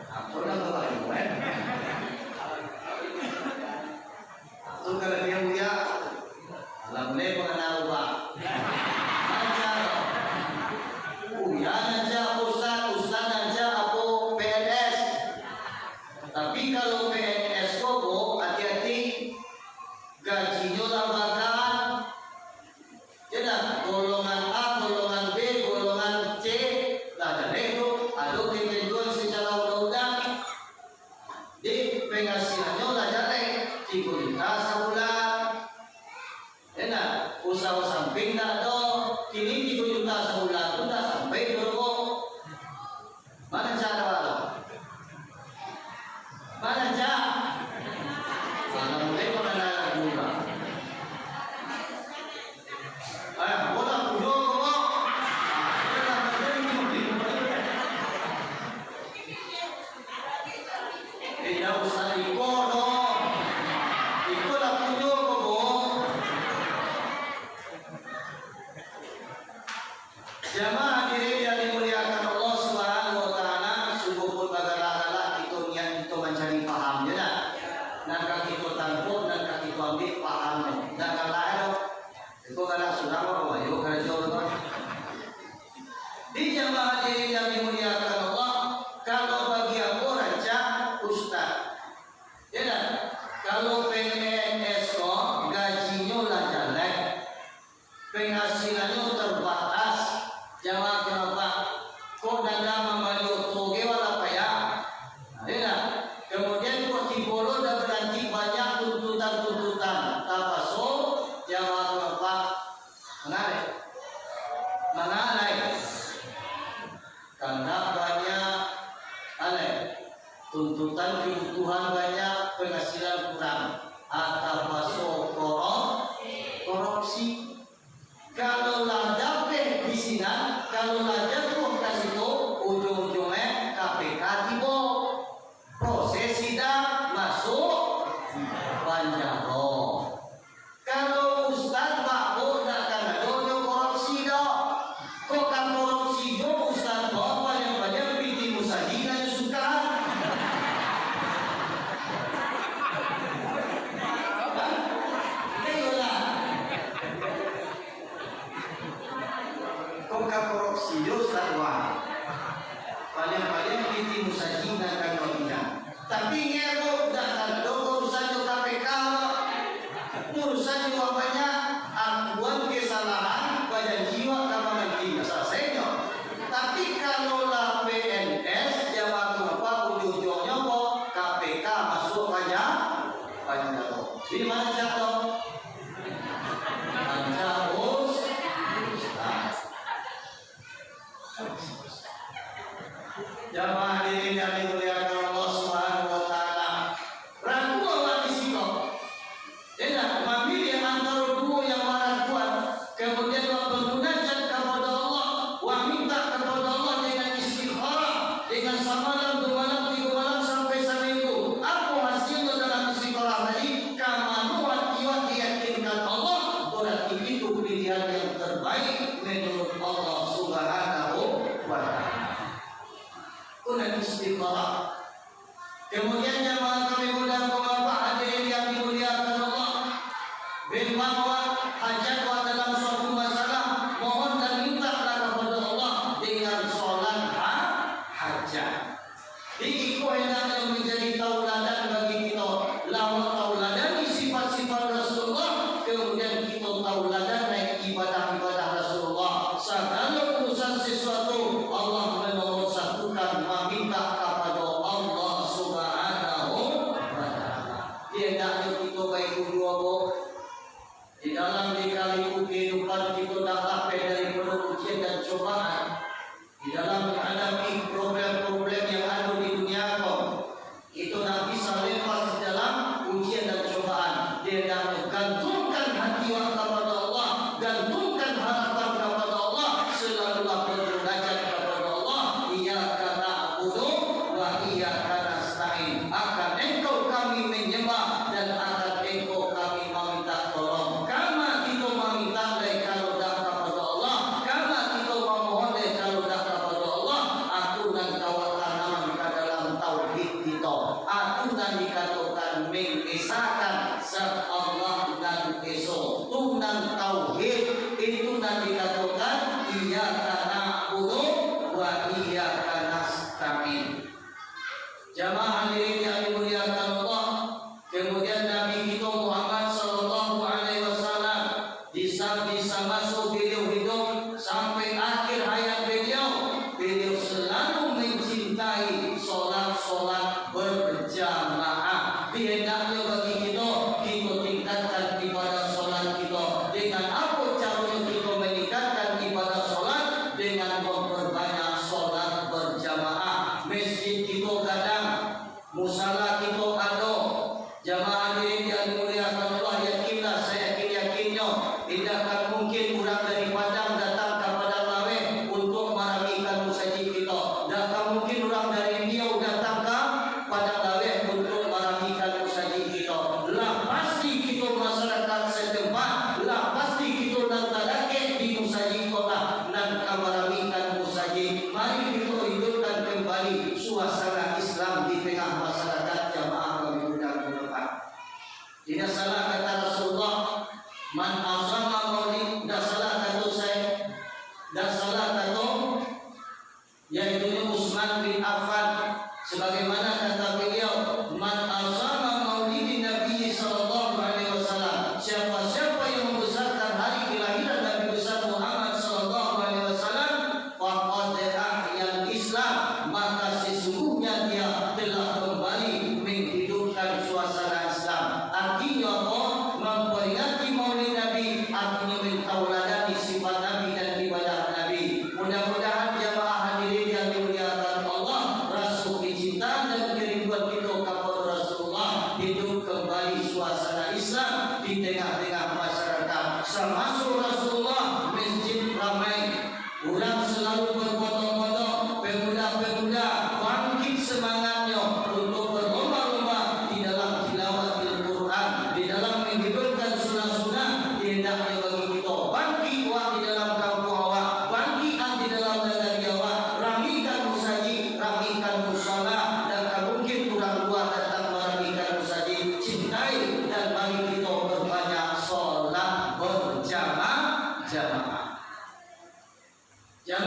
Apo nan babayu, eh? Tu kalau dia mulia, alam le mengenal ubah. Rancak. Buya rancak, ustad, ustad rancak, apo P N S. Tapi kalau P N S ko, bo, hati-hati. Gajinyo lah barataan. Yo ndak, golongan A, golongan B, golongan C, lah jaleh tu, ado ketentuan secara undang-undang. Di penghasilanyo lah jaleh, tigo juta sabulan. Yo ndak, usaho samping ndak ado, kini tigo juta sabulan tu ndak sampai doh. Mano caro, Bang? Mano caro? Salam alaikum, anak-anak muda. Eh, bola kudo ko, Bang. Eh, tidak usah iko, no. Iko lah kudo ko, Bang. Jamaah hadirin yang dimuliakan Allah Subhanahu wa Ta'ala, sungguh pun bagalak-galak kito niat kito mancari paham, yo ndak? Nan ka kito tangkok, nan ka kito ambiak pahamnyo. Yo, Ustaz, wah. Paliang-paliang pitih musajik nan ka nyo pindah. Tapi ngero dak ado urusan jo K P K. Urusan jo banyak akuan kesalahan, bajanji wak ka mananti. Selesainyo. Tapi kalau lah P N S, jabatan apa ujung-ujungnyo ko K P K masuk panja-, panjaro. Di ma cak tu? Panja Ustaz. Jamaah hadirin yang dimuliakan Allah Subhanahu wa Ta'ala. Ragu awak di siko. Indak, mamilih antaro duo yang maraguan, kemudian wak bamunajat kapado Allah, wak mintak kapado Allah dengan istikharah, dengan samalam, duo malam, tigo malam, sampai saminggu. Apo hasilnyo dalam istikharah tadi? Ka mano ati wak diyakinkan Allah, berarti itu pilihan yang terbaik menurut Allah Subhanahu wa Ta'ala. Ko nan istikharah. Kemudian jamaah kami mudah-mudahan hadirin yang dimuliakan Allah, memang wak hajat wak dalam suatu masalah, mohon dan mintaklah kapado Allah dengan solat ha-, hajat. Jadi, iko hendaknyo manjadi tauladan bagi kito. Lah tauladan sifat-sifat Rasulullah, kemudian kito tauladan ibadah-ibadah Rasulullah. Sagalo urusan sesuatu, Allah manomor satukan, mamintak kapado Allah Subhanahu wa Ta'ala. Di hendaknyo kito baik dulu, di dalam lika-liku kehidupan kito, dak lapeh daripado ujian dan cobaan. Di dalam manghadapi problem-problem yang ado di dunia ko, kito ndak bisa lepas dalam ujian dan cobaan. Di hendaknyo gantungkan hati wak kapado Allah, gantungkan harapan kapado Allah, selalulah bamunajat kapado Allah, "Iyyaka na'budu wa iyyaka nasta'in." Akan Engkau kami manyambah dan akan Engkau kami maminta tolong. Kama kito maminta lai kalau dak kapado Allah, kama kito mamohon lai kalau dak kapado Allah, itu nan ka wak tanamkan ka dalam tauhid kito. Itu nan dikatokan mangesakan Zat Allah nan Esa. Tu nan tauhid, itu nan dikatokan iyyaka na'budu wa iyyaka nasta'in. Jamaah hadirin yang dimuliakan Allah, kemudian Nabi kito Muhammad sallallahu alaihi wasallam, di sa-, di samaso beliau hidup sampai akhir hayat beliau, beliau selalu mencintai solat-solat berjamaah. Di hendaknyo bagi kito, kito tingkatkan ibadah solat kito. Dengan apo caronyo kito maningkatkan ibadah solat? Dengan memperbanyak solat berjamaah. Masjid kito gadang, musala kito ado. Jamaah hadirin yang dimuliakan Allah, yakinlah, sayakin-yakinnyo, indak akan mungkin urang dari Padang datang ka Padang Laweh untuak maramikan musajik kito. Indak akan mungkin urang dari Riau datang ka Padang Laweh untuak maramikan musajik kito. Lah pasti kito masyarakat setempat, lah pasti kito nan talakek di musajik ko lah nan ka maramikan musajik. Mari kito hidupkan kembali suasana Islam di tengah masyarakat, jamaah kami mudah-mudahan. Indak salah kata Rasulullah, "Man aqama maulid," indak salah kato saya, indak salah kato, yaitu Utsman bin Affan, sebagaimana kata beliau, "Man aqama maulidin Nabi sallallahu alaihi wasallam," siapa-siapa yang membesarkan hari kelahiran Nabi besar Muhammad sallallahu alaihi wasallam, "faqad ahyal Islam," maka sesungguhnya dia telah kembali menghidupkan suasana Islam. Artinyo apo? Memperingati Maulid Nabi, artinyo mentauladani sifat Nabi dan ibadah Nabi. Mudah-mudahan jamaah hadirin yang dimuliakan Allah, raso kecintaan dan kerinduan kito kapado Rasulullah hidup kembali suasana Islam di tengah-tengah masyarakat. Samaso Rasulullah, masjid ramai, urang selalu berpondok-pondok, pemuda-pemuda bangkit semangatnyo untuk berlomba-lomba di dalam tilawatil Quran, di dalam menghidupkan sunnah-sunnah. Di hendaknyo bagi kito bangkit wak di dalam kampuang awak, bangkit di dalam nagari awak, ramikan musajik, ramikan musala, dan ka mungkin urang lua datang maramikan musajik. Cintai dan mari kito berbanyak solat berjamaah-jamaah. Jan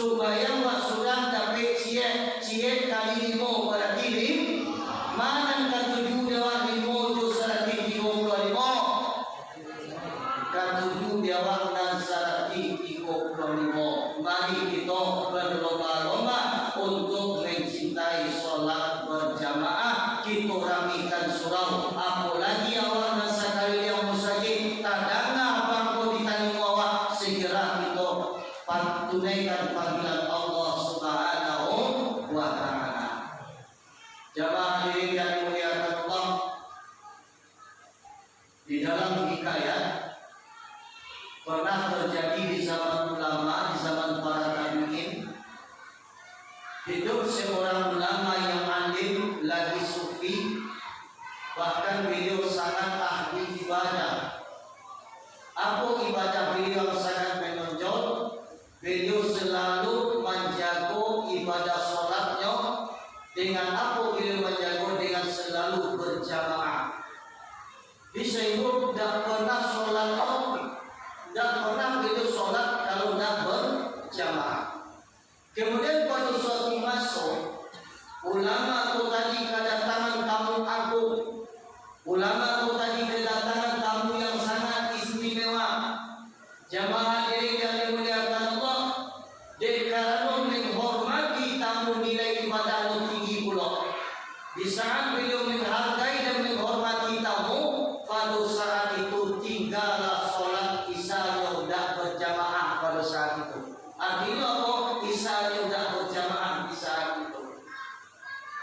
Sumbayang wak surang dapek ciek, ciek kali limo barati lim-, ma nan katuju dek awak limo jo saratuih tigo puluah limo? Katuju dek awak nan saratuih tigo puluah limo. Mari kito balomba-lomba untuak mancintai solat bajamaah. Kito ramekan surau, apolai awak nan sakaliliang musajik, tadanga bangko di talingo awak, sagera kito pan-, tunaikan panggilan Allah Subhanahu wa Ta'ala. Jamaah hadirin yang dimuliakan Allah, di dalam hikayat, pernah terjadi di zaman ulama, di zaman para tabi'in, hidup seorang ulama yang alim lagi sufi, bahkan beliau sangat ahli ibadah. Apo ibadah beliau yang sangat menonjol? Beliau selalu manjago ibadah solatnyo. Dengan apo beliau manjago? Dengan selalu berjamaah. Di sahinggo dak pernah solat, dak pernah beliau solat kalau dak berjamaah. Kemudian, pado suatu maso, ulama tu tadi kadatangan tamu agung. Ulama tu tadi kadatangan tamu yang sangat istimewa. Jamaah hadirin yang dimuliakan Allah, dek karano menghormati tamu, nilai ibadah lo tinggi pulo. Di saat beliau menghargai dan menghormati tamu, pado saat itu tinggalah solat Isya nyo dak berjamaah pado saat itu. Artinyo apo? Isya nyo dak berjamaah di saat itu.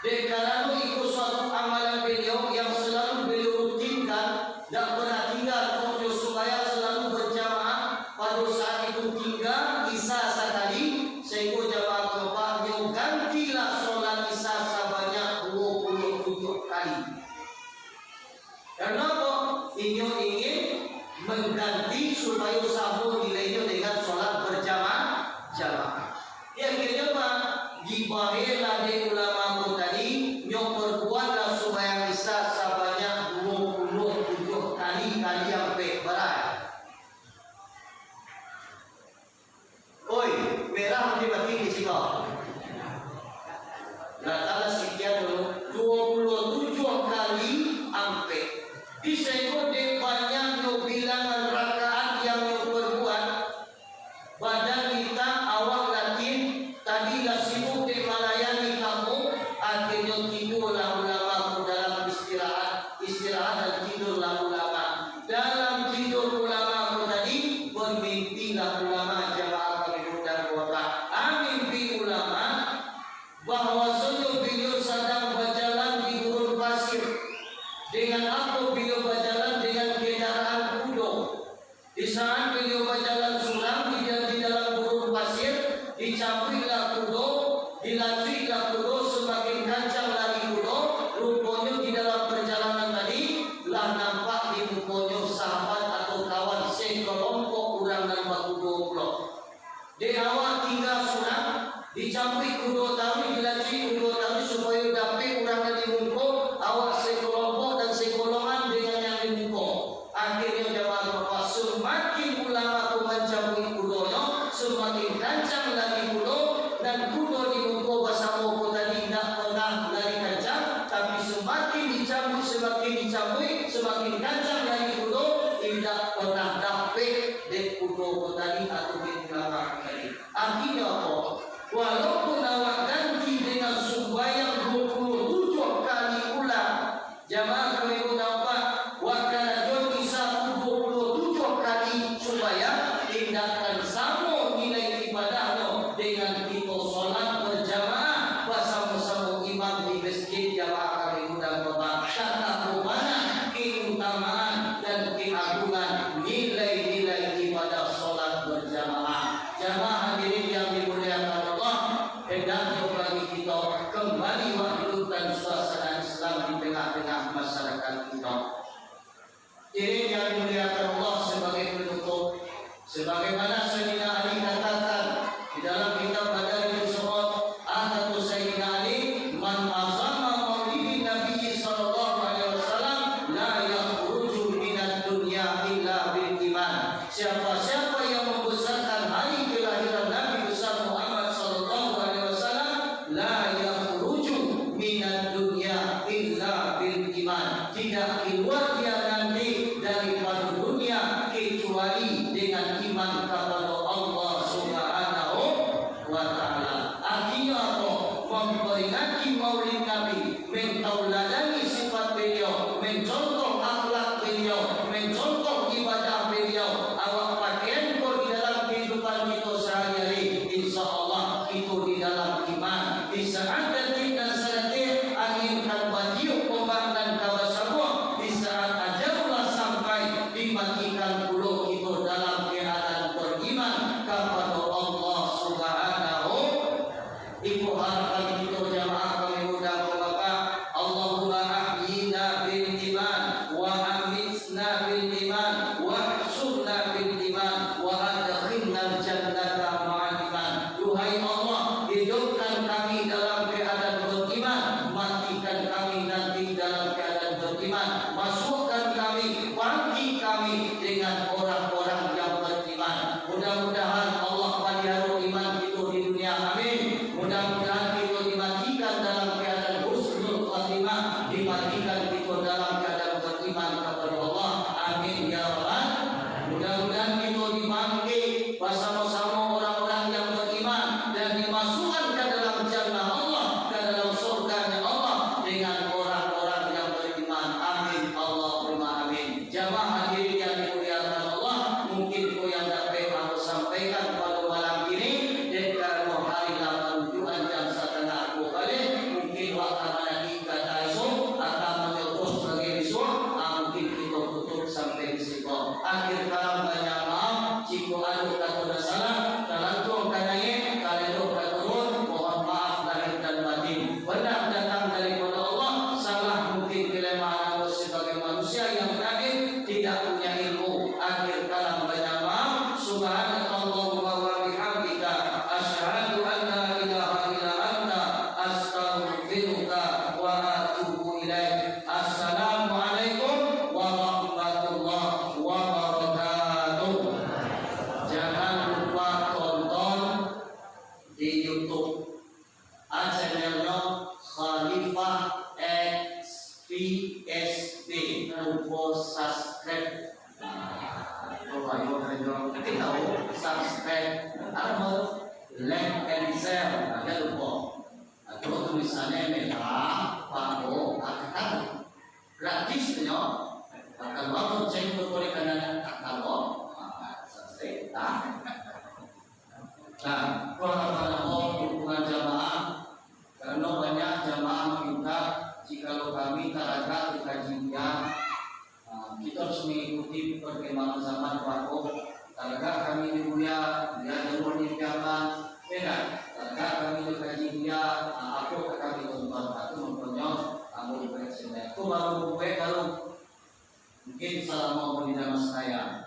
Dek karano iko suatu amalan beliau yang selalu beliau rutinkan, dak pernah tinggal pokoknyo sumbayang selalu berjamaah, pado saat itu tingga Isya sakali, sahinggo jamaah keempat nyo gantilah solat Isya sabanyak duo puluah tujuah kali. Karano apo? Inyo ingin mangganti supayo samo nilainyo dengan solat berjama-, jamaah. Di akhirnyo, Pak, dibahelah dek ulama ko tadi, nyo perbuatlah sumbayang Isya sabanyak duo puluah tujuah kali, kali ampek barai. Oi, merah di batin di siko. Lah, talah sikian dulu, duo puluah tujuah kali ampek. Di siko dek banyaknyo bilangan rakaat yang nyo perbuat, badan kita, awak latih, tadi lah sibuk dek malayani kamu, akhirnyo tidurlah ulama ko dalam istirahat, istirahat dan tidurlah ulama. Dalam tidur ulama ko tadi, bermimpilah ulama, jamaah kami mudah kuatah. Ah, mimpi ulama, bahwasonyo beliau sadang bajalan di gurun pasir. Dengan apo beliau bajalan? Dengan kendaraan kudo. Di saat beliau bajalan surang di, di dalam gurun pasir, dicambuiklah kudo, dilacuiklah kudo, samakin kancang lari kudo, ruponyo di dalam parjalanan tadi, lah nampak di mukonyo sahabat atau kawan sakelompok urang nan bakudo pulo. Dek awak tingga surang, dicambuik kudo taruih, dilacuik kudo taruih, supayo dapek urang nan di muko, awak sakelompok dan sagolongan dengan yang di muko. Akhirnyo jamaah bapak, samakin ulama ko mancambuik kudonyo, samakin kancang lari kudo, nan kudo di muko basamo ko tadi indak pernah lari kancang, tapi samakin dicambuik, samakin dicambuik, samakin kancang lari kudo, indak pernah dapek dek kudo ko tadi atau dek ulama ko tadi. Artinyo apo? Walaupun awak ganti dengan sumbayang duo puluah tujuah kali ulang, jamaah kami mudah kuatah, wak karajoan Isya duo puluah tujuah kali sumbayang, indak akan samo nilai ibadahnyo dengan kito solat bajamaah basamo-samo imam di masjid, jamaah kami mudah kuatah. Tatapo bana keutamaan dan keagungan nilai-nilai ibadah solat bajamaah. Jamaah hadirin yang dimuliakan Allah, hendaknyo bagi kito kambali wak hidupkan suasana Islam di tangah-tangah masyarakat kito. Hadirin yang dimuliakan Allah, sabagai panutup, sabagaimana Sayyidina Ali katakan di dalam kitab Madarijus Su'ud, ah, kato Sayyidina Ali, "Man azama maulidin Nabi sallallahu alaihi wasallam, la yakhruju minad dunya illa bil iman." Siapa-siapa yang membesarkan hari kelahiran Nabi besar Muhammad Matikan pulo kito dalam keadaan beriman kapado Allah Subhanahu. Iko harapan kito jamaah kami muda bapak. Allahumma ahyina bil iman, wa amitna bil iman, wa ahsyurna bil iman, wa adkhilnal jannata ma'al iman. Duhai Allah, hidupkan kami dalam keadaan beriman, matikan kami nanti dalam keadaan beriman, masukkan kami, bangkit kami dengan orang-orang yang beriman. Mudah-mudahan Allah paliharo iman kito di dunia. Amin. Mudah-mudahan kito dimatikan dalam keadaan husnul khatimah, dimatikan kito dalam keadaan beriman kapado Allah. Amin ya rabbal. Mudah-mudahan kito dibangkit basamo-samo orang-orang yang beriman dan dimasukkan ka dalam jannah Allah, ka dalam surganya Allah dengan orang-orang yang beriman. Amin Allahumma amin. Jamaah hadirin yang dimuliakan Allah, mungkin ko yang dapek ambo sampaikan pado malam kini, dek karano hari lah manunjukan jam satangah duo baleh, mungkin waktu mananti kata esok, atau manyotos bagai esok, ah, mungkin kito tutup sampai di situ. Akhir kalam banyak maaf, jiko ado kato nan salah, talantuang ka naiak, taledoh ka turun, mohon maaf lahir dan batin. Benar datang daripada Allah, salah mungkin kelemahan ambo sebagai manusia yang jahil, tidak punya ilmu. Akhir kalam banyak maaf. Subhanakallahumma wa bihamdika, asyhadu an la ilaha illa anta, astaghfiruka wa atubu ilaik. Assalamualaikum warahmatullahi wabarakatuh. Jangan lupa tonton di YouTube. Ah, channelnyo Khalifah X V S B. Jangan lupa subscribe. Nah, kalau ayo kerja, kita tahu subscribe. Apa? Like and share. Nah, jangan lupa. Atau tulisannya merah, pado, akan. Gratis tu nyo. Akan baru cek tu boleh kena akan lo. Ah, selesai. Nah. Nah, kalau pada dukungan jamaah, karena banyak jamaah meminta, jikalau kami taragak di kaji dia, ah, kita harus mengikuti perkembangan zaman, Pak. Taragak kami di kuliah, dia jauh di piaman, ya kan? Taragak kami di kaji dia, ah, apa kami tonton, itu makanya ambo di presiden. Itu baru buat baru. Mungkin salam mau di dalam saya.